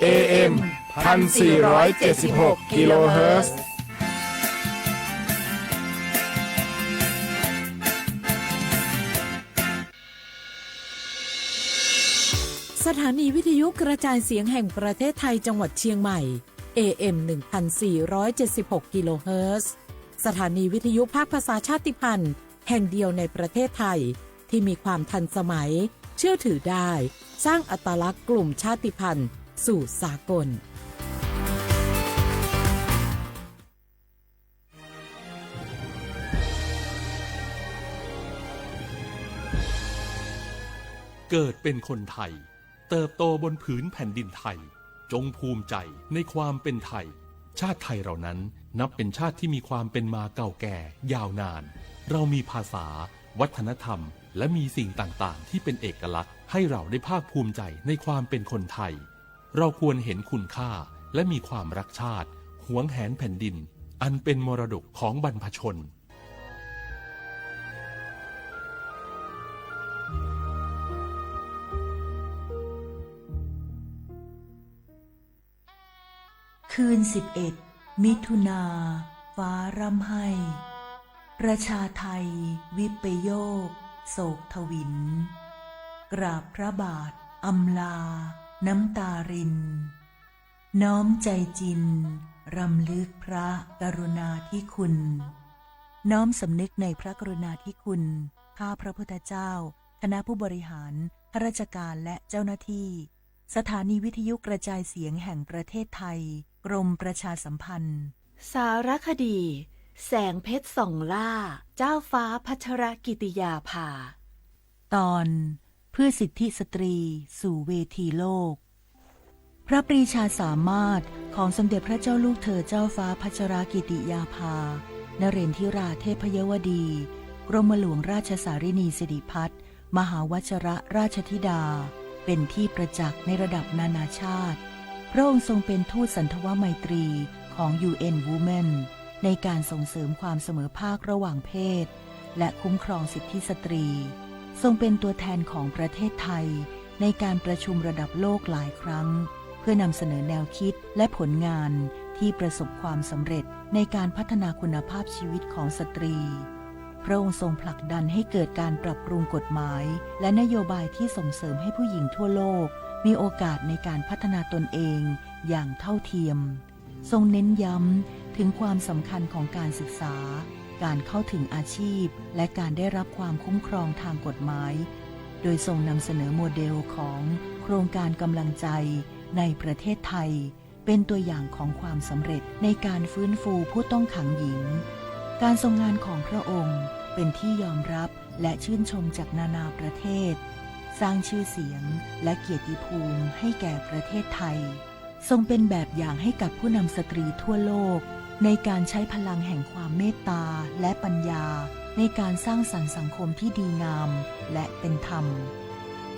เอ เอ็ม พันสี่ร้อยเจ็ดสิบหก กิโลเฮิรตซ์ สถานีวิทยุกระจายเสียงแห่งประเทศไทยจังหวัดเชียงใหม่ เอ เอ็ม หนึ่งพันสี่ร้อยเจ็ดสิบหก กิโลเฮิรตซ์ สถานีวิทยุภาคภาษาชาติพันธุ์แห่งเดียวในประเทศไทย ที่มีความทันสมัย เชื่อถือได้ สร้างอัตลักษณ์กลุ่มชาติพันธุ์สู่สากล เกิดเป็นคนไทย เติบโตบนผืนแผ่นดินไทย จงภูมิใจในความเป็นไทย ชาติไทยเรานั้นนับเป็นชาติที่มีความเป็นมาเก่าแก่ยาวนาน เรามีภาษา วัฒนธรรม และมีสิ่งต่างๆ ที่เป็นเอกลักษณ์ ให้เราได้ภาคภูมิใจในความเป็นคนไทย เราควรเห็นคุณค่า และมีความรักชาติ หวงแหนแผ่นดิน อันเป็นมรดกของบรรพชน คืนสิบเอ็ด มิถุนา ฟ้าร่ำไห้ ประชาไทย วิปโยค โศกถวิล กราบพระบาท อำลา น้ำตาริน น้อมใจจริน รำลึกพระกรุณาธิคุณ น้อมสำนึกในพระกรุณาธิคุณ ข้าพระพุทธเจ้า คณะผู้บริหาร ข้าราชการ และเจ้าหน้าที่ สถานีวิทยุกระจายเสียงแห่งประเทศไทย กรมประชาสัมพันธ์ สารคดี แสงเพชรส่องล่า เจ้าฟ้าพัชรกิติยาภา ตอน เพื่อสิทธิสตรีสู่เวทีโลก พระปรีชาสามารถของสมเด็จพระเจ้าลูกเธอเจ้าฟ้าพัชรกิติยาภา นเรนทิราเทพยวดี กรมหลวงราชสารินีสิริพัฒน์ มหาวชรราชธิดา เป็นที่ประจักษ์ในระดับนานาชาติ พระองค์ทรงเป็นทูตสันทวไมตรีของ ยู เอ็น Women ในการส่งเสริมความเสมอภาคระหว่างเพศ และคุ้มครองสิทธิสตรี ทรงเป็นตัวแทนของประเทศไทยในการประชุมระดับโลกหลายครั้ง เพื่อนำเสนอแนวคิดและผลงานที่ประสบความสำเร็จในการพัฒนาคุณภาพชีวิตของสตรี พระองค์ทรงผลักดันให้เกิดการปรับปรุงกฎหมาย และนโยบายที่ส่งเสริมให้ผู้หญิงทั่วโลกมีโอกาสในการพัฒนาตนเองอย่างเท่าเทียม ทรงเน้นย้ำถึงความสำคัญของการศึกษา การเข้าถึงอาชีพ และการได้รับความคุ้มครองทางกฎหมาย โดยทรงนำเสนอโมเดลของโครงการกำลังใจในประเทศไทย เป็นตัวอย่างของความสำเร็จในการฟื้นฟูผู้ต้องขังหญิง การทรงงานของพระองค์เป็นที่ยอมรับและชื่นชมจากนานาประเทศ สร้างชื่อเสียงและเกียรติภูมิให้แก่ประเทศไทย ทรงเป็นแบบอย่างให้กับผู้นำสตรีทั่วโลก ในการใช้พลังแห่งความเมตตาและปัญญา ในการสร้างสรรค์สังคมที่ดีงามและเป็นธรรม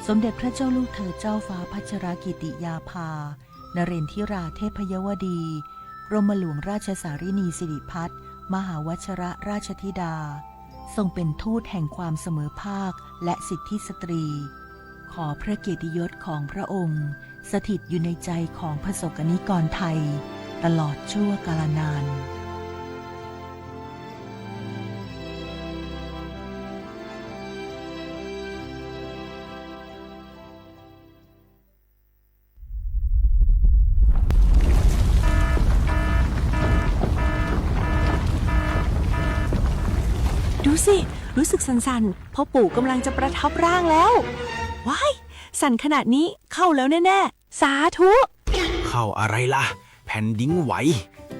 สมเด็จพระเจ้าลูกเธอเจ้าฟ้าพัชรกิติยาภา นเรนทิราเทพยวดี กรมหลวงราชสารินีสิริพัฒน์ มหาวชรราชธิดา ทรงเป็นทูตแห่งความเสมอภาคและสิทธิสตรี ขอพระเกียรติยศของพระองค์ สถิตอยู่ในใจของประสบกนิกรไทย ตลอดชั่วกาลนาน ดูสิ รู้สึกสั่นๆ พ่อปู่กำลังจะประทับร่างแล้ว ว้าย สั่นขนาดนี้เข้าแล้วแน่ๆ สาธุ เข้าอะไรล่ะ แผ่นดินไหว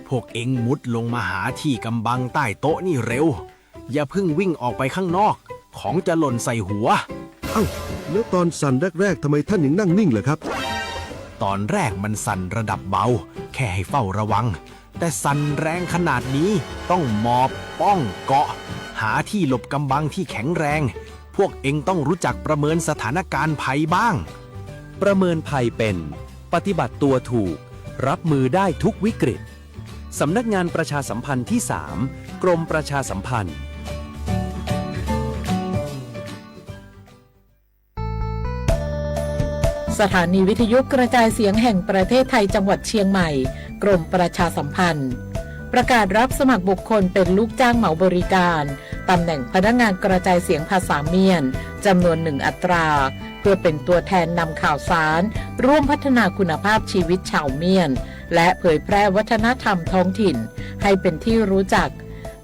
พวกเอ็งมุดลงมาหาที่กำบังใต้โต๊ะนี่เร็ว อย่าเพิ่งวิ่งออกไปข้างนอก ของจะหล่นใส่หัว เอ้า แล้วตอนสั่นแรกๆ ทำไมท่านยังนั่งนิ่งล่ะครับ ตอนแรกมันสั่นระดับเบา แค่ให้เฝ้าระวัง แต่สั่นแรงขนาดนี้ต้องหมอบป้องเกาะ หาที่หลบกำบังที่แข็งแรง พวกเอ็งต้องรู้จักประเมินสถานการณ์ภัยบ้าง ประเมินภัยเป็น ปฏิบัติตัวถูก รับมือได้ทุกวิกฤต สำนักงานประชาสัมพันธ์ที่ สาม กรมประชาสัมพันธ์ สถานีวิทยุกระจายเสียงแห่งประเทศไทยจังหวัดเชียงใหม่ กรมประชาสัมพันธ์ ประกาศรับสมัครบุคคลเป็นลูกจ้างเหมาบริการ ตำแหน่งพนักงานกระจายเสียงภาษาเมียน จำนวนหนึ่งอัตรา เพื่อเป็นตัวแทนนำข่าวสาร ร่วมพัฒนาคุณภาพชีวิตชาวเมียน และเผยแพร่วัฒนธรรมท้องถิ่น ให้เป็นที่รู้จัก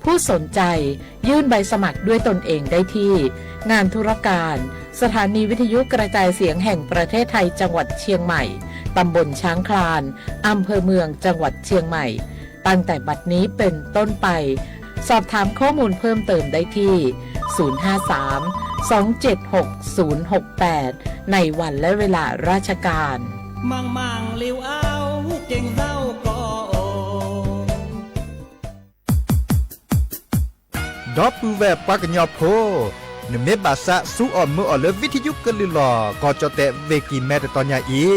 ผู้สนใจ ยื่นใบสมัครด้วยตนเองได้ที่ งานธุรการ สถานีวิทยุกระจายเสียงแห่งประเทศไทยจังหวัดเชียงใหม่ ตำบลช้างคลาน อำเภอเมืองจังหวัดเชียงใหม่ ตั้งแต่บัดนี้เป็นต้นไป สอบถามข้อมูลเพิ่มเติมได้ที่ ศูนย์ห้าสาม สองเจ็ดหก ศูนย์หกแปด ในวันและเวลาราชการ မ့ၢ်မ့ၢ်လၢအဝဲက့ၤသးကီး ဒီပုၢ်ဝဲၢ်ပှၤကညီဖိ, နမ့ၢ်ဘၣ်သးစူၤအီၣ်မုာ်အီၣ်လၢ ဝံထယုကလုၢ်လီၤ ကီၢ်ကၠီၣ်တဲၣ်ဝ့ၢ်ကံၢ်မဲ တတီၤညါအံၤ,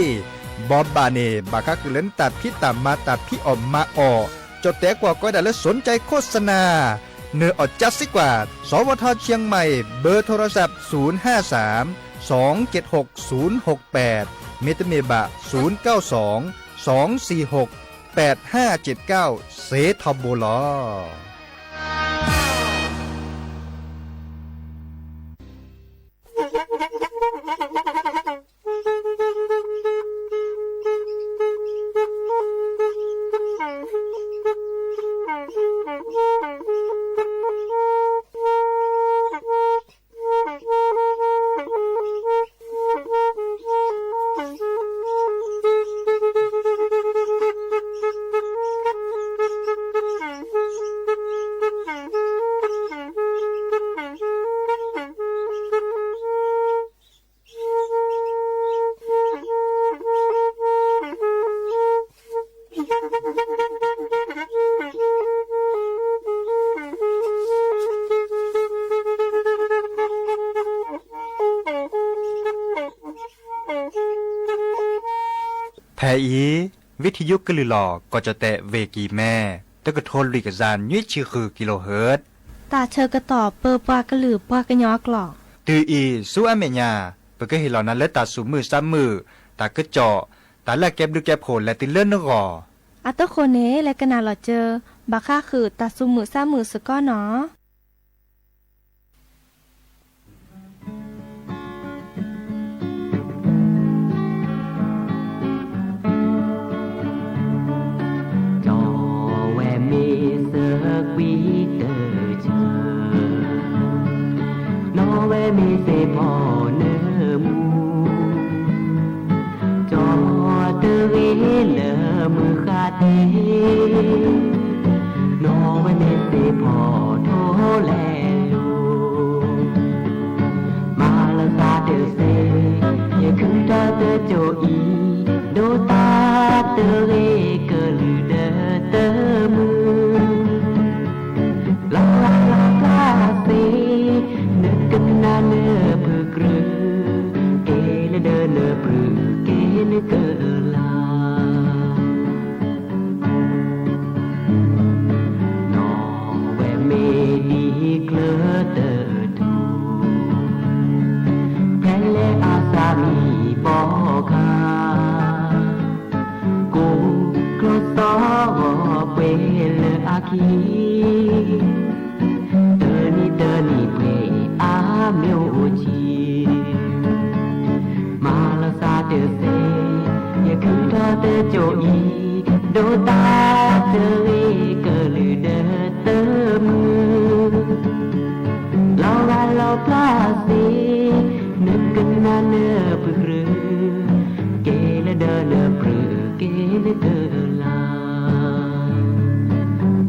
ဘီဘၣ်န့ၣ် ဘၣ်ဃးဃုာ်လၢနတၢ်ဖံးတၢ်မၤတၢ်ဖံးအီၣ်မၤအီၣ်, ကၠီၣ်တဲၣ်ကွၢ်ကီဒၣ်လၢ สนใจโฆษณา, နအီၣ်ကၠါစ့ၢ်ကီး, สวท.เชียงใหม่ เบอร์โทรศัพท์ ศูนย์ห้าสาม สองเจ็ดหก ศูนย์หกแปด မ့တမ့ၢ်ဘၣ် ศูนย์เก้าสอง สองสี่หก แปดห้าเจ็ดเก้า စ့ထီဘိလီၤ. ဖဲအံၤ ဝံထယုကလုၢ်လီၤ ကီၢ်ကၠီၣ်တဲၣ်ဝ့ၢ်ကံၢ်မဲ တကထိလွံၢ်ကယၤနွံဆံဃု ကံလိဟၢၣ်, တၢ်ဆၢကတီၢ်ပၢပှၤကလုာ်ပှၤကညီကျိာ်, တုၤအံၤဆူအမဲာ်ညါ ပကဟ့ၣ်လီၤနၤလၢ တၢ်သူၣ်မုာ်သးမုာ်, တၢ်ကစီၣ်, တၢ်လၢအကဲဘျုးကဲဖှိၣ် လဲၤတုၤလၢနဂီၢ်. အဃိန့ၣ် လဲၤကနၣ်လီၤစၢၤ ဘၣ်ဃးဃုာ်တၢ်သူၣ်မုာ်သးမုာ်စ့ၢ်ကီးနီၤ. ကၠီဝဲမ့ၢ်သကွံတဆၢ, နီၢ်ဝဲမ့ၢ်သ့ၣ်ဖီနၢမူ, ကၠီတဂ့ၤလၢမုၢ်ဃါတ့ၢ်, နီၢ်ဝဲမ့ၢ်သ့ၣ်ဖီထိလဲၤလိၤ, မၤလီၤသးတစဲး, ယခုၣ်ထီၣ်သကိးအံၤ, ဒိၣ်တၢ်တဂ့ၤကလုၢ်ဒီးတၢ်မုာ်, လီၤဂာ်လီၤဖျါသ့, နကနၣ်နၢ်ပၢၢ်ကြၢး, ကဲလၢဒၢနၢ်ပၢၢ်ကဲနကလၤ နီၢ်ဝဲမ့ၢ်ဒ်ကျၢၤတထူၣ်, ဖဲလဲၣ်အသးမံဘီခါ, ကိၢ်ကျီသီဂီၤပှဲၤလၢအခံ, တနံၤတနံၤပှဲၤအါမ့ၢ်အိၣ်ဆံ မၤလီၤသးတစဲး, ယခုၣ်ထီၣ်သကိးအံၤ, ဒိၣ်တၢ်တဂ့ၤကလုၢ်ဒီးတၢ်မုာ်, လီၤဂာ်လီၤဖျါသ့, နကနၣ်နၢ်ပၢၢ်ကြၢး, ကဲလၢဒၢနၢ်ပၢၢ်ကဲနကလၤ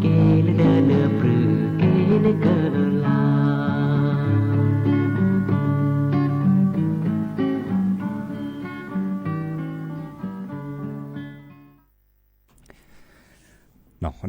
ကဲလၢဒၢနၢ်ပၢၢ်ကဲနကလၤ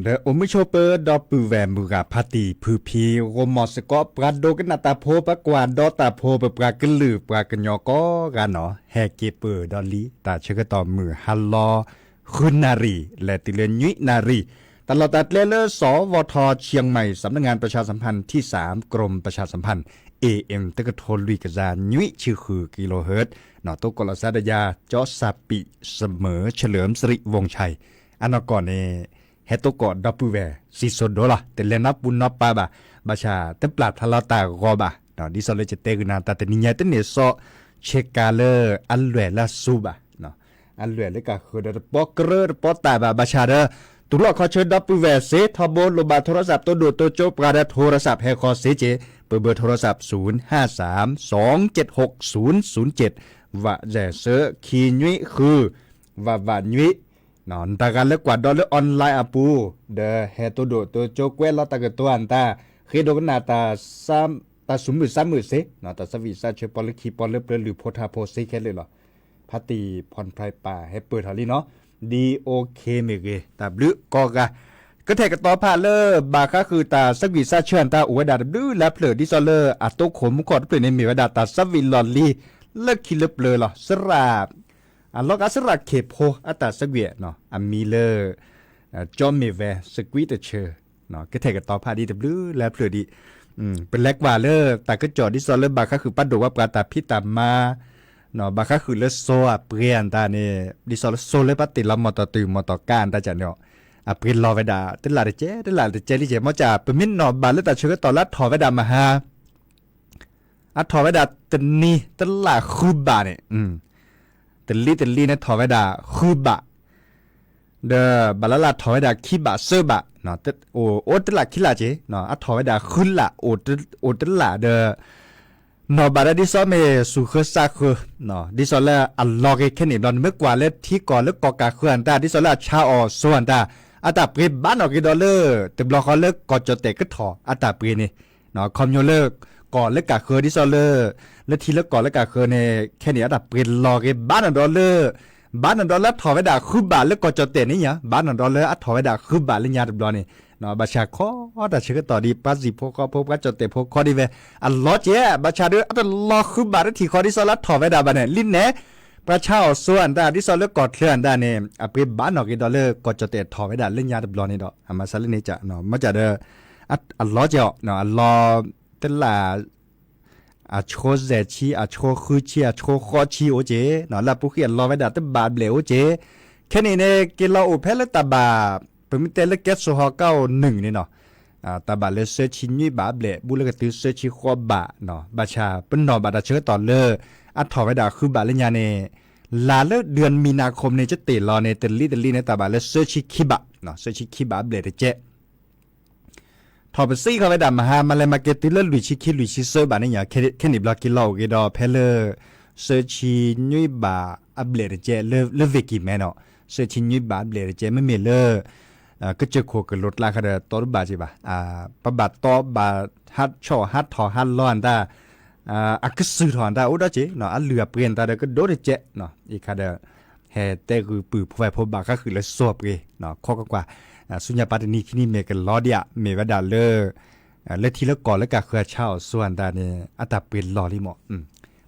ဒီးအိၣ်မုာ်ဆိးပၢၤဒီပုၢ်ဝဲၢ်မုၢ်ဂၤဖါတံၢ်ဖုဖံ ဂီၢ်မီၢ်စ့ၢ်ကီး ပှၤဒိကနၣ်တၢ်ဖိ ပှၤကွၢ်ဒီးတၢ်ဖိ ပပှၤကလုာ်ပှၤကညီကိးဂၤနီၤ ဟဲက့ၤပၢၢ်ဒီးလံ တၢ်ဆၢကတီၢ်မုၢ်ဟါလီၤ ဃုနၣ်ရံၣ် လဲၤတုၤလၢနွံနၣ်ရံၣ် တၢ်လီၢ်တၢ်ကျဲလၢ สวท.เชียงใหม่ สำนักงานประชาสัมพันธ์ที่สาม กรมประชาสัมพันธ์ AM တကထိလွံၢ်ကယၤနွံဆံဃု kilohertz, နီၢ် တိကိးလီၤစါဒီးယၤ ကၠီစၢ်ပံး စမၢၢ် เฉลิมสิริวงศ์ชัย, အနီၢ်ကီၢ်န့ၣ် ဟဲတိကိးဒီပုၢ်ဝဲၢ် စံၣ်စိၤဒိလီၤ, တလဲၤနီပူၤနီပၤဘၣ်, ဘၣ်ဆၣ်တပျၢ်ဖျါလီၤတၢ်ဂီၤဘၣ်, ဒ်သိးလၢယတဲဂုာ်နၤ တၢ်တနံၤညါတန့ၢ်စီ ဆ့ကၤလၢအလွဲၢ်လၢအစူဘၣ် အလွဲၢ်လၢကဃၢၤဒီးတပီကြၢးတပီတၢ်ဘၣ်, ဘၣ်ဆၣ်ဒီး တူၢ်လိာ်ခီဆၢဒီပုၢ်ဝဲၢ်စ့ထီဘိ လိၣ်ဘၣ်ထိရစး တိဒိၣ်တိကၠိပှၤဒီးထိရစးဟဲဃီၤစ့က့ၤ, ပဘၢၣ်ထိရစး ศูนย์ห้าสาม สองเจ็ดหก ศูนย์ศูนย์เจ็ด, ဝးစဲးဆၢ ခံနွံဃု ဝးဝးနွံ, နတၢ်ဂၤလၢကွၢ်ဒီးလၢ online အပူၤ, ဒီးဟဲတိဒိၣ်တိကၠိကွဲးလီၤတၢ်ကတိၤအတၢ်, ဃ့ဒိကနၣ် တၢ်စူၤမုာ်စါမုာ်စ့, တၢ်သးဝံၣ်သးဆၢပီလၢခံပီလၢပျၢၤလုၢ်ဖိထါဖိစ့ခဲလၢာ်လီၤ. ဖါတံၢ်ဖီၣ်ဖျါပာ်ဟဲပၢၢ်ထီၣ်လံနီၤ, ဒ် OK မ့ၢ်ဂ့ၤ တၢ်ဘျုးကိးဂၤ, ကထဲၣ်ကတီၤဖးလၢဘၣ်ဃးဃုာ်တၢ်သးဝံၣ်သးဆၢအတၢ်အိၣ်ဝဲဒၣ်တဘျုးလၢဖျၢၣ် ဒ်သိးလၢအတိခိၣ်မူခိၣ်တဖျၢၣ်န့ၣ် မ့ၢ်ဝဲဒၣ်တၢ်သးဝံၣ်လီၢ်လံၤ လၢခံလၢပျၢၤလီၤ. စရၣ် အလီၤဂာ်စရၣ်ခ့ၣ်ဖိအတၢ်သးဝံၣ် အမံၤလၢ ကၠီမ့ၢ်ဝဲ စကွံတဆၢ, ကထဲၣ်ကတီၤဖးဒ်တဘျုးလၢဖျၢၣ်ဒံး, ပလဲၤကွၢ်လၢတၢ်ကစီၣ်ဒ်သိးလၢဘၣ်ဃးဃုာ်ပှၤဒိၣ်ဝဲပှၤတၢ်ဖံးတၢ်မၤ, ဘၣ်ဃးဃုာ်လၢစိၤအပှ့ၤအတၢ်န့ၣ် ဒ်သိးလၢစိၤလၢပှၤတ့ၢ်လီၤမီၢ်တီၢ်တုၤမီၢ်တီၢ်ကါအတၢ်န့ၣ်, အပှ့ၤလီၤဝဲဒၣ် တလၢ်တကဲ တလၢ်တကဲလံကဲ မ့ၢ်ကၢ် ပမ့ၢ်နီၣ်ဘၣ်လၢတၢ်ဆၢကတီၢ်လၢအထီၣ်ဝဲဒၣ်မဟါ အထီၣ်ဝဲဒၣ်တနံၤတလၢ်ဃုဘးန့ၣ်, တလံၤတလံၤန့ၣ်ထီၣ်ဝဲဒၣ်ဃုဘး, ဒီးဘၣ်လၢလၢထီၣ်ဝဲဒၣ်ခံဘးသၢဘး, အိၣ်တလၢ်ခံလၢ်က့, အထီၣ်ဝဲဒၣ်ဃုလၢ်, အိၣ်တလၢ်ဒီး နီၣ်ဘၣ်ဒီးဒ်သိးမ့ၢ်စူၤဃၢစးဃၢ, ဒ်သိးလၢအလီၤက့ၤခဲန့ၣ်ဘျီ နမ့ၢ်ကွၢ်လၢထံကီၢ်လၢကီၢ်ကးဃၢအတၢ် ဒ်သိးလၢအဆါအီၤစိၤအတၢ်, အတၢ်ပှ့ၤဘၣ်နီၣ်က့ၤဒီးလၢ တဘျီဃီလၢကီၢ်ကၠီၣ်တဲၣ်ကထီၣ်အတၢ်ပှ့ၤန့ၣ်, ခီဖျိလၢ ကီၢ်လၢကးဃၢဒ်သိးလၢ လၢထံလၢကီၢ်လၢကးဃၢန့ၣ် ခဲန့ၣ် အတၢ်ပှ့ၤလီၤက့ၤဘၣ်နီၣ်ဒီးလၢ ဘၣ်နီၣ်ဒီးလၢအထီၣ်ဝဲဒၣ်ဃုဘးလၢကီၢ်ကၠီၣ်တဲၣ်န့ၣ်ညါ, ဘၣ်နီၣ်ဒီးလၢအထီၣ်ဝဲဒၣ်ဃုဘးလၢညါတဘျီန့ၣ်, ဘၣ်ဆၣ်ခီတၢ်ဆၢကတီၢ်ဒ်ပှၤစံၣ်ဖိဃီဖိ ပှၤကၠီၣ်တဲၣ်ဖိခီဒ်ဝဲ အလီၤကဲ, ဘၣ်ဆၣ်ဒီးအတလီၤဃုဘးတထံၣ်ဃီဒ်သိးလၢအထီၣ်ဝဲဒၣ်ဘၣ်န့ၣ် လံန့ၣ် ပှၤဆါအီၤစိၤအတၢ် ဒ်သိးလၢကီၢ်ချၢအတၢ်န့ၣ် အပှ့ၤဘၣ်နီၣ်က့ၤဒီးလၢကီၢ်ကၠီၣ်တဲၣ်ထီၣ်ဝဲဒၣ်လၢညါတဘျီန့ၣ်ဒီး အမၤစၢၤလၢန့ၣ်က မ့ၢ်ကၢ်ဒီး အလီၤကဲအီၤ အလီၤ တလၢ် အဆိစဲးဆံ အဆိဃုဆံ အဆိဃိးဆံအိၣ်က့, လၢအပူၤဃံအလီၤဝဲဒၣ်တဘးဘျဲၣ်အိၣ်က့, ခဲန့ၣ်န့ၣ် က့ၤလီၤအိၣ်ဖဲလၢတၢ်ဘၣ် ပမ့ၢ်တဲလၢကဲစိဟီကအိၣ်နုၣ်န့ၣ်နီၤ, တၢ်ဘၣ်လၢသၢဆံနွံဘးဘျဲၣ် ဘူးလၢကတုၤသၢဆံဃိးဘး, ဘၣ်ဆၣ်ပနီၣ်ဘၣ်တၢ်ဆၢကတီၢ်လၢ အထီၣ်ဝဲဒၣ်ဃုဘးလၢညါန့ၣ်, လါလၢ เดือนมีนาคม န့ၣ် ကတ့ၢ်လီၤန့ၣ် တလံၤတလံၤန့ၣ် တၢ်ဘၣ်လၢသၢဆံခံဘး, သၢဆံခံဘးဘျဲၣ်တကဲ ထီၣ်ပစံးဃီဝဲဒၣ်မဟါ မၤလဲၤမၤက့ၤတုၤလၢလွံၢ်ဆံခံလွံၢ်ဆံသၢဘးန့ၣ်ညါ, ခဲန့ၣ်ဘျီက့ၤလီၤအိၣ်က့ၤဒီးဖဲလၢ သၢဆံနွံဘးအဘျဲၣ်တကဲ လၢ လၢ Vietnam နီၤ, သၢဆံနွံဘးအဘျဲၣ်တကဲ မ့မ့ၢ်လၢ ကစၢၢ်ခိၣ်ကလိၤကျါဃီဒီးတီတဘၣ်က့ၤဘၣ်, ပဘၣ်တီဘၣ်ဟးဆီၣ်ဟးထီၣ်ဟးလီၤအတၢ် အကစုၢ်ထီၣ်အတၢ်အိၣ်ဒီးက့ၤ အလုၢ်အပှ့ၤအတၢ်ဒီးကဒိၣ်တကဲ, အံၤခါဒီး ဟဲတဲဂုာ်ပုၢ်ဖိဝဲၢ်ဖိဘၣ်ဃးဃုာ်လၢစိၤပှ့ၤ, ခီကွၢ်ကွၢ်, ဆူညါပၢ်တနံၤခံနံၤမ့ၢ်ကလီဒံးဧါ, မ့ၢ်ဝဲဒၣ်လၢလၢထံလၢကီၢ်လၢကးဃၢအဆါအီၤစိၤအတၢ်န့ၣ် အတၢ်ပှ့ၤလီၤလံမး,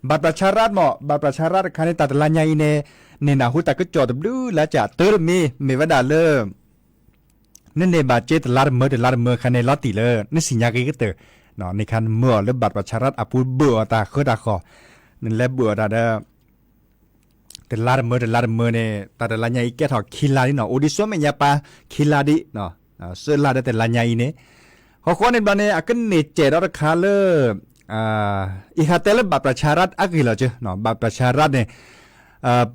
ဘၣ်ပြၢ်ဆါရၣ်မး, ဘၣ်ပြၢ်ဆါရၣ်တခါန့ၣ် တၢ်တလါညါအံၤန့ၣ် န့ၢ်နၢ်ဟူတၢ်ကစီၣ်တဘျုးလၢကၢ်တၢ်တမံၤ မ့ၢ်ဝဲဒၣ်လၢ နန့ၢ်ဘၣ်စ့တလါတမၢတလါတမၢခါန့ၣ် လီၤတံၢ်လၢ နစံၣ်ညါက့ၤကတၢၢ်, န့ၣ်ခါနမၢအီၤလၢဘၣ်ပြၢ်ဆါရၣ်အပူၤဘၢၣ်အီၤတၢ်ဃၢတၢ်ဃီၤ, နလဲၤဘၢၣ်အီၤတၢ်ဒီး တလါတမၢတလါတမၢန့ၣ် တၢ်တလါညါအံၤကဲထီၣ်ခံလါလံနီၤ, အိၣ်ဒံးစိမဲာ်ညါပၢ်ခံလါဒံး, သၢလါဒီးတလါညါအံၤန့ၣ်, ဟီၣ်ဃီန့ၣ်ဘျီန့ၣ် အကန့ၢ်စဲးဒီးတခါလၢ အံၤဟးတဲလၢဘၣ်ပြၢ်ဆါရၣ်အဂ့ၢ်လီၤကၢ, ဘၣ်ပြၢ်ဆါရၣ်န့ၣ်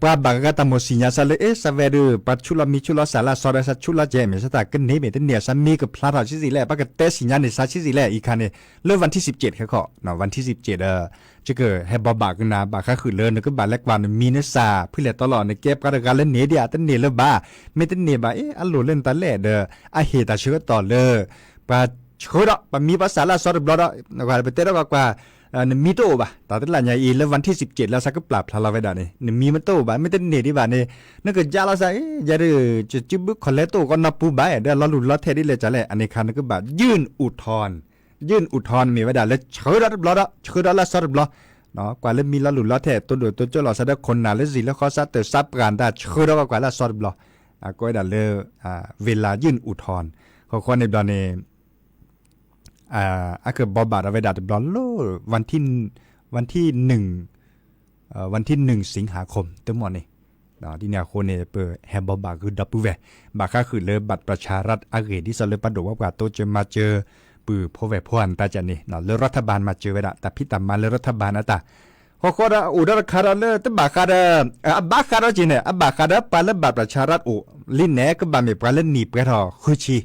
ပှၤဘၣ်ကဂၤတၢ်မိၣ်စံၣ်ညါစၢၤလၢ အ့ စးဝဲဒုး ပှၤဆူးလီၤမံဆူးလီၤစၢ်လၢအစီဒီး စးဆူးလီၤကဲ မ့ၢ်စးတၢ်ကန့ၢ်မ့ၢ်တန့ၢ်အစးမံကဖျါထီၣ်ဆံးဆံးလဲၣ်, ပှၤကတဲစံၣ်ညါန့ၣ်စးဆံးဆံးလဲၣ်, အံၤခါန့ၣ် လၢ วันที่สิบเจ็ด ခဲခီ, วันที่สิบเจ็ด ဒီး ကဟဲဘီဘၣ်ကနၤ ဘၣ်ဃးဃုာ်လၢနကဘၣ်လဲၤကွၢ်နမံနစၢ် ဖုလဲၣ်တီလီၤ နကဲပှၤတဂၤလၢန့ၢ်ဒံးဧါ တန့ၢ်လၢၤဘၣ်, မ့ၢ်တန့ၢ်ဘၣ် အ့ အလိၣ်လၢနတၢ်လဲၣ်ဒီး အဟ့ၣ်တၢ်ဆၢကတီၢ်လၢ ပှၤဆှၢဒီး ပှၤမံပှၤစၢ်လၢအစီတဘျီဒီး ပတဲဒီးကွၢ်ကွၢ် နမံတအိၣ်ဘၣ်, တၢ်တလါညါအံၤလၢ วันที่สิบเจ็ด လၢစးကပျၢ်ဖျါလီၤဝဲဒၣ်န့ၣ် နမံမတအိၣ်ဘၣ်, မ့ၢ်တန့ၢ်ဒံးဘၣ်န့ၣ် နကယါလီၤစၢ် အ့ ယဲဒုး ကစုဘုခီၣ်လဲတအိၣ်ကီးနီၢ်ပူၤဘၣ် ဒီးလီၤလူၢ်လီၤထဲးဒ်လဲၣ်ကလဲၣ်, အန့ၣ်ခါနကဘၣ် ยื่นอุทธรณ์, ยื่นอุทธรณ์ မ့ၢ်ဝဲဒၣ်လၢဆှၢဒီးတဘျီဒီး ဆှၢဒီးလၢအစီတဘျီ, ကွၢ်လၢမံလီၤလူၢ်လီၤထဲး တိဒိၣ်တိကၠိလီၤစၢ်ဒီးခိၣ်နၢ်လၢစံၣ်လၢဃီစးတၢ်စးပှၢ်တၢ် ဆှၢဒီးကွၢ်ကွၢ်လၢအစီတဘျီ, ကိးဝဲဒၣ်လၢ เวลายื่นอุทธรณ์, ဃီဃီန့ၣ်ဘျီန့ၣ် အကဘီဘၣ်ဒီးဝဲဒၣ်တဘျီလၢ วันที่ วันที่หนึ่ง วันที่หนึ่ง สิงหาคม တမီၢ်န့ၣ်, ဒ်န့ၣ်အဃိန့ၣ် ပဟဲဘီဘၣ်ဂုၢ်ဒီပုၢ်ဝဲၢ် ဘၣ်ဃးဃုာ်လၢ บัตรประชารัฐ အဂ့ၢ် ဒ်သိးလၢပှၤဒိၣ်ဝဲပှၤတိစၢၤမၤစၢၤ ပုၢ်ဖိဝဲၢ်ဖိအတၢ်ကန့ၣ် လၢ รัฐบาล မၤစၢၤဝဲဒၣ် တၢ်ဖံးတၢ်မၤလၢ รัฐบาล အတၢ် ဃီဃီဒီးအိၣ်ဒီးတခါဒီးလၢတဘၣ်ဃးဒီး အဘၣ်ဃးဒီးက့ၤန့ၣ် အဘၣ်ဃးဒီးပှၤလၢ บัตรประชารัฐ အိၣ်လံန့ၣ် ကဘၣ်မ့ၢ်ပှၤလၢနံၣ်ပှဲၤထီၣ်ဃုဆံ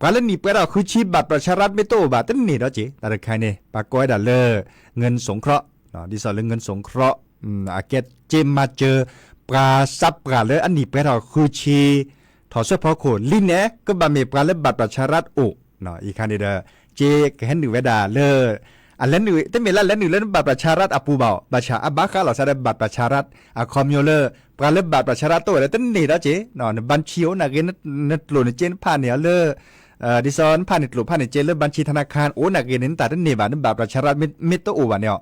ပှၤလၢနံၣ်ပှဲၤထီၣ်ဃုဆံ บัตรประชารัฐ မ့ၢ်တအိၣ်ဘၣ် တန့ၢ်ဒီးက့ၤ တၢ်တခါန့ၣ် ပှၤကိးဝဲဒၣ်လၢ เงินสงเคราะห์ ဒ်သိးလၢ เงินสงเคราะห์ အကဲစ့မၤစၢၤ ပှၤစးပှၢ်လၢအနံၣ်ပှဲၤထီၣ်ဃုဆံ ထီၣ်ဆၢဖီခိၣ်လံန့ၣ် ကဘၣ်မ့ၢ်ပှၤလၢ บัตรประชารัฐ အိၣ် အံၤခါန့ၣ်ဒီး စ့ကဟဲနုာ်ဝဲဒၣ်လၢ အလဲၤနုာ် တမ့ၢ်လၢလဲၤနုာ်လၢန บัตรประชารัฐ အပူၤဘၣ် ဘၣ်ဆၣ်အဘၣ်ဃးလီၤစးဒီး บัตรประชารัฐ အခီပညီလၢ ပှၤလၢ บัตรประชารัฐ တအိၣ်ဒီးတန့ၢ်ဒီးက့ၤ န บัญชี အိၣ်နာ်က့ နကျိၣ်နစ့နဖးန့ၢ်အီၤလၢ ဒ်သိးနဖးန့ၢ်ကျိၣ်ဖးန့ၢ်စ့လၢ บัญชีธนาคาร အိၣ်နာ်က့န့ၣ် နတၢ်တန့ၢ်ဘၣ် န บัตรประชารัฐ မ့ၢ်တအိၣ်ဘၣ်န့ၣ်အီၤ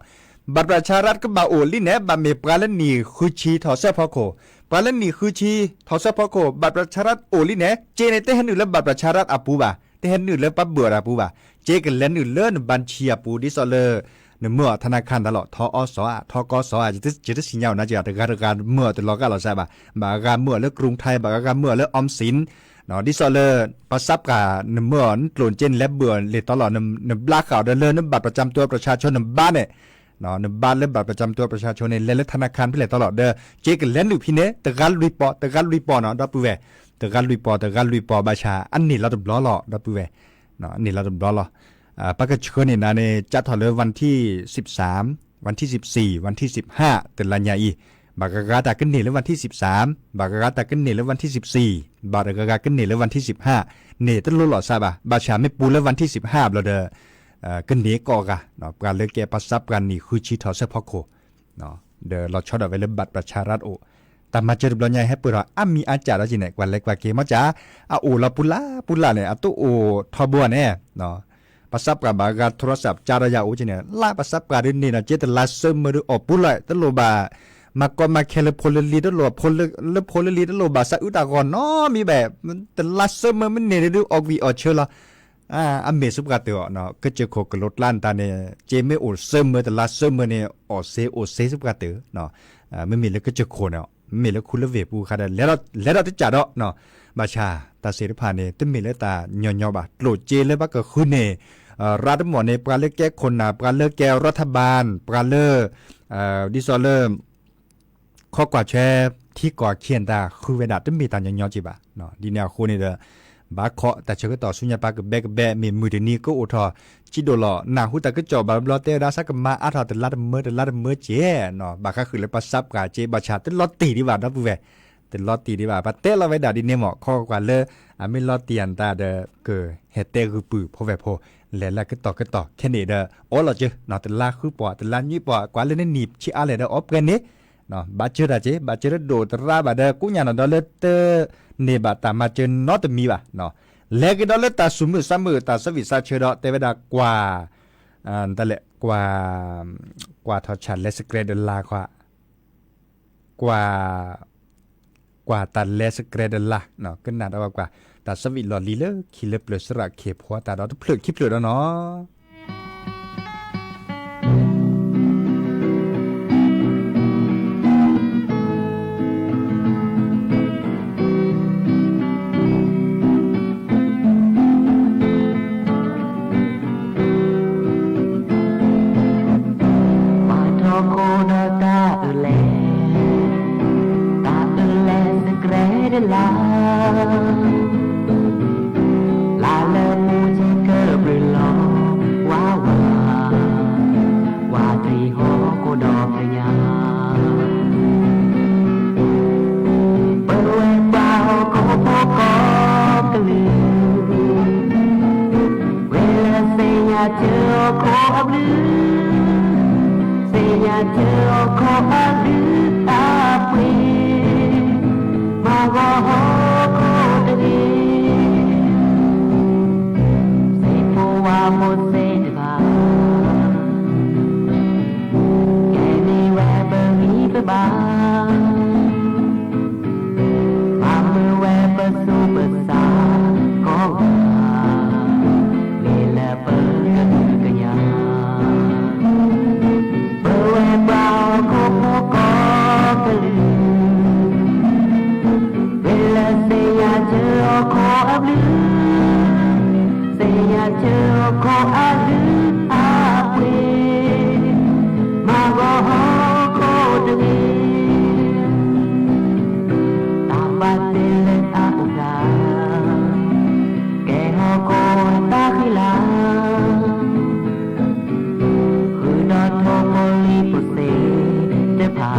บัตรประชารัฐ ကဘၣ်အိၣ်လံန့ၣ် ဘၣ်မ့ၢ်ပှၤလၢနံၣ်ဃုဆံထီၣ်ဆၢဖီခိၣ် ပှၤလၢနံၣ်ဃုဆံထီၣ်ဆၢဖီခိၣ် บัตรประชารัฐ အိၣ်လံန့ၣ် စ့န့ၣ် တဟဲနုာ်လၢ บัตรประชารัฐ အပူၤဘၣ် တဟဲနုာ်လၢပှၤဘၢၣ်အီၤတၢ်ပူၤဘၣ် စ့ကလဲၤနုာ်လၢန บัญชี အပူၤ ဒ်သိးလၢ နမၢအီၤ ธนาคาร တၢ်လီၤ ทกส ဧါ ทกส ဧါ ယတသ့ၣ်ညါအီၤနၤ တဂၤတဂၤမၢအီၤတလီၤဂာ်လီၤစးဘၣ် ဘၣ်ဂၤမၢအီၤလၢ กรุงไทย ဘၣ်ဂၤမၢအီၤလၢ ออมสิน ဒ်သိးလၢ ပှၤစးပှၢ်နမၢအီၤ နကျိၣ်နစ့နလဲၤဘၢၣ်လံာ်တီလီၤ နဘျါဃာ်အီၤဒီးလၢန บัตรประจำตัวประชาชน နဘါန့ၣ် နဘါလၢ บัตรประจำตัวประชาชน န့ၣ် လဲၤလၢ ธนาคาร ဖဲလဲၣ်တီလီၤဒီး စ့ကလဲၤနုာ်ဖဲန့ၣ် တဂၤလွံၢ်ပီၢ် တဂၤလွံၢ်ပီၢ်နီၤ ဒီပုၢ်ဝဲၢ် တဂၤလွံၢ်ပီၢ် တဂၤလွံၢ်ပီၢ် ဘၣ်ဆၣ် အန့ၢ်လီၤတဘျီလီၤ ဒီပုၢ်ဝဲၢ် န့ၢ်လီၤတဘျီလီၤ ပကဆှၢန့ၢ်နၤန့ၣ် ကၠါထီၣ်လၢ วันที่สิบสาม วันที่สิบสี่ วันที่สิบห้า တလါညါအံၤ ဘၣ်ဂၤဂၤတၢ်ကန့ၢ်လၢ วันที่สิบสาม ဘၣ်ဂၤဂၤတၢ်ကန့ၢ်လၢ วันที่สิบสี่ ဘၣ်တဂၤဂၤကန့ၢ်လၢ วันที่สิบห้า န့ၣ်တလိၣ်လီၤစးဘၣ် ဘၣ်ဆၣ်မ့ၢ်ပူၤလၢ วันที่สิบห้า ဘျီဒီး ကန့ၢ်ကိးဂၤ ပှၤလၢကဲပှၤစးပှၢ်နံၣ်ဃုဆံထီၣ်ဆၢဖီခိၣ် ဒီးလီၤဆီဒၣ်ဝဲလၢ บัตรประชารัฐ အိၣ် တၢ်မၤစၢၤတဘျီညါ ဟဲပၢၢ်ထီၣ်အါမံၤအါစၢ်ဒီးက့ၤန့ၣ် ကွၢ်လဲၤကွၢ်က့ၤ မ့ၢ်ကၠါ အအိၣ်လီၤပူၤလၢ်ပူၤလၢ်န့ၣ် အတအိၣ်ထီဘိန့ၣ် ပှၤစးပှၢ်ဘၣ်ဂၤ โทรศัพท์ ကၠါဒီးယၤအိၣ်က့ၤန့ၣ် လၢပှၤစးပှၢ်ဒုးန့ၢ်နီၤ စ့တလါဆၢမၢဒုးအီၣ်ပူၤလီၤ တလိၣ်ဘၣ် မၤကီမၤခဲလၢဖိလၢလံ တလိၣ် လၢဖိလၢလံ တလိၣ်ဘၣ်စးအုးတၢ်ဂီၤနီတမံၤဘၣ် တလါဆၢမၢမ့ၢ်န့ၢ်ဒုးအီၣ်ကွံာ်အီၣ်ဆၢလီၤ အမ့ၢ်ဆူပှၤတၢၢ်အီၤ ကစၢၢ်ခိၣ်ကလိကျါနတၢ်န့ၣ် စ့မ့ၢ်အိၣ်ဆၢမၢတလါဆၢမၢန့ၣ် အီၣ်စ့အိၣ်စ့ဆူပှၤတၢၢ် မ့မ့ၢ်လၢကစၢၢ်ခိၣ်န့ၣ် မ့မ့ၢ်လၢခူလၢဝ့ၢ်ပူၤခါဒီး လဲၤဒီးတကးဒီး ဘၣ်ဆၣ် တၢ်သ့ၣ်တဖၣ်န့ၣ် တမ့ၢ်လၢတၢ်ညီညီဘၣ် ကျိၣ်စ့လၢပှၤကဃုန့ၢ် ရၤတမီၣ်န့ၣ် ပှၤလၢကဲခိၣ်နၢ် ပှၤလၢကဲ รัฐบาล ပှၤလၢ ဒ်သိးလၢ ခီကွၢ်ထွဲ ထံကီၢ်ခံတၢ်ဃုဝဲဒၣ် တမ့ၢ်တၢ်ညီညီက့ၤဘၣ်. ဒ်န့ၣ်အဃိန့ၣ်ဒီး ဘၣ်ခိးတၢ်ဆၢကတီၢ်ဆူညါပၢ်ကဘဲကဘဲ မ့ၢ်မုၢ်တနံၤကအိၣ်ထီၣ် ကံဒိၣ်လီၤ နၢ်ဟူတၢ်ကစီၣ်ဘၣ်ဘျီတဲဝဲဒၣ် ဆၢကမၤအါထီၣ်တလါတမၢတလါတမၢကဲ ဘၣ်ဃးဃုာ်လၢပှၤစးပှၢ်က့ ဘၣ်ဆၣ်တလီၤတံၢ်ဒံးဘၣ် ဒီပုၢ်ဝဲၢ် တလီၤတံၢ်ဒံးဘၣ် ပှၤတဲလီၤဝဲဒၣ်ဒ်န့ၣ်မ့ၢ် ခီကွၢ်လၢ အမ့ၢ်လီၤတံၢ်အတၢ်ဒီး ကဟဲတဲဂုာ်ပုၢ်ဖိဝဲၢ်ဖိ လဲၤလၢကတီၢ်ကတီၢ် ခဲန့ၣ်ဒီး အိၣ်လီၤစၢၤ တလါဃုပီၢ် တလါနွံပီၢ် ကွၢ်လၢနနံၣ်ဆံးအါလဲၣ်ဒီး အိၣ်ပှဲၤန့ၣ် ဘၣ်စၢၤတၢ်က့ ဘၣ်စၢၤတဒိၣ်တရါဘၣ်ဒီး ကူညါနီၢ်ဒီးလၢတန့ၢ်ဘၣ်တၢ်မၤစၢၤနီတမံၤဘၣ်. လဲၤက့ၤဒီးလၢတၢ်သူၣ်မုာ်သးမုာ် တၢ်ဆၢဝံၣ်ဆၢဆၢဒီး တဲဝဲဒၣ်ကွၢ် တၢ်လဲၣ် ကွၢ် ကွၢ်ထီၣ်ဆၣ်လဲၤစကြဲးဒလါခွါ ကွၢ် ကွၢ်တၢ်လဲၤစကြဲးဒလါ ကနၣ်ဒီးကွၢ် တၢ်ဆၢဝံၣ်လီၢ်လံၤလၢခံလၢပျၢၤစရၣ်ခ့ၣ်ဖီတၢ်ဒီးတဖျၢၣ်ခံဖျၢၣ်ဒီးနီၤ ပှၤထီၣ်ခိၣ်ဒီးတၢ်အုးလဲၣ်, တၢ်အုးလဲၣ်စကြဲးဒလါ, လါလၢမူကကဘျုးလီၤဝါဝါ, ဝါတံၤဟီၣ်ခိၣ်ဒီဖျၢၣ်ညါ ပဝဲပှၤဟီၣ်ခိၣ်ဖိကိးကလုာ်, ဝဲလၢသ့ၣ်ညါတၢ်ဟီၣ်ခိၣ်အဘျုး, သ့ၣ်ညါတၢ်ဟီၣ်ခိၣ်အဘျုးအပှ့ၤ, မၤဂီၤဟီၣ်ခိၣ်တဂ့ၤ, သ့ၣ်ဖိဝါဖိသ့ၣ်တဖၣ် ကဲန့ၢ်ဝဲပဂံၢ်ပဘါ, ဘၣ်မုာ်ဝဲပသူၣ်ပသးကိးဂၤ, မ့ၢ်လၢ ဘၣ်တဲလၢအအိၣ်ဖျါ, ကဲဟီၣ်ခိၣ်အတၢ်ဃံလၤ, ဃုာ်ဒီးထိၣ်ဖိလံၤဖိစ့တဖၣ်,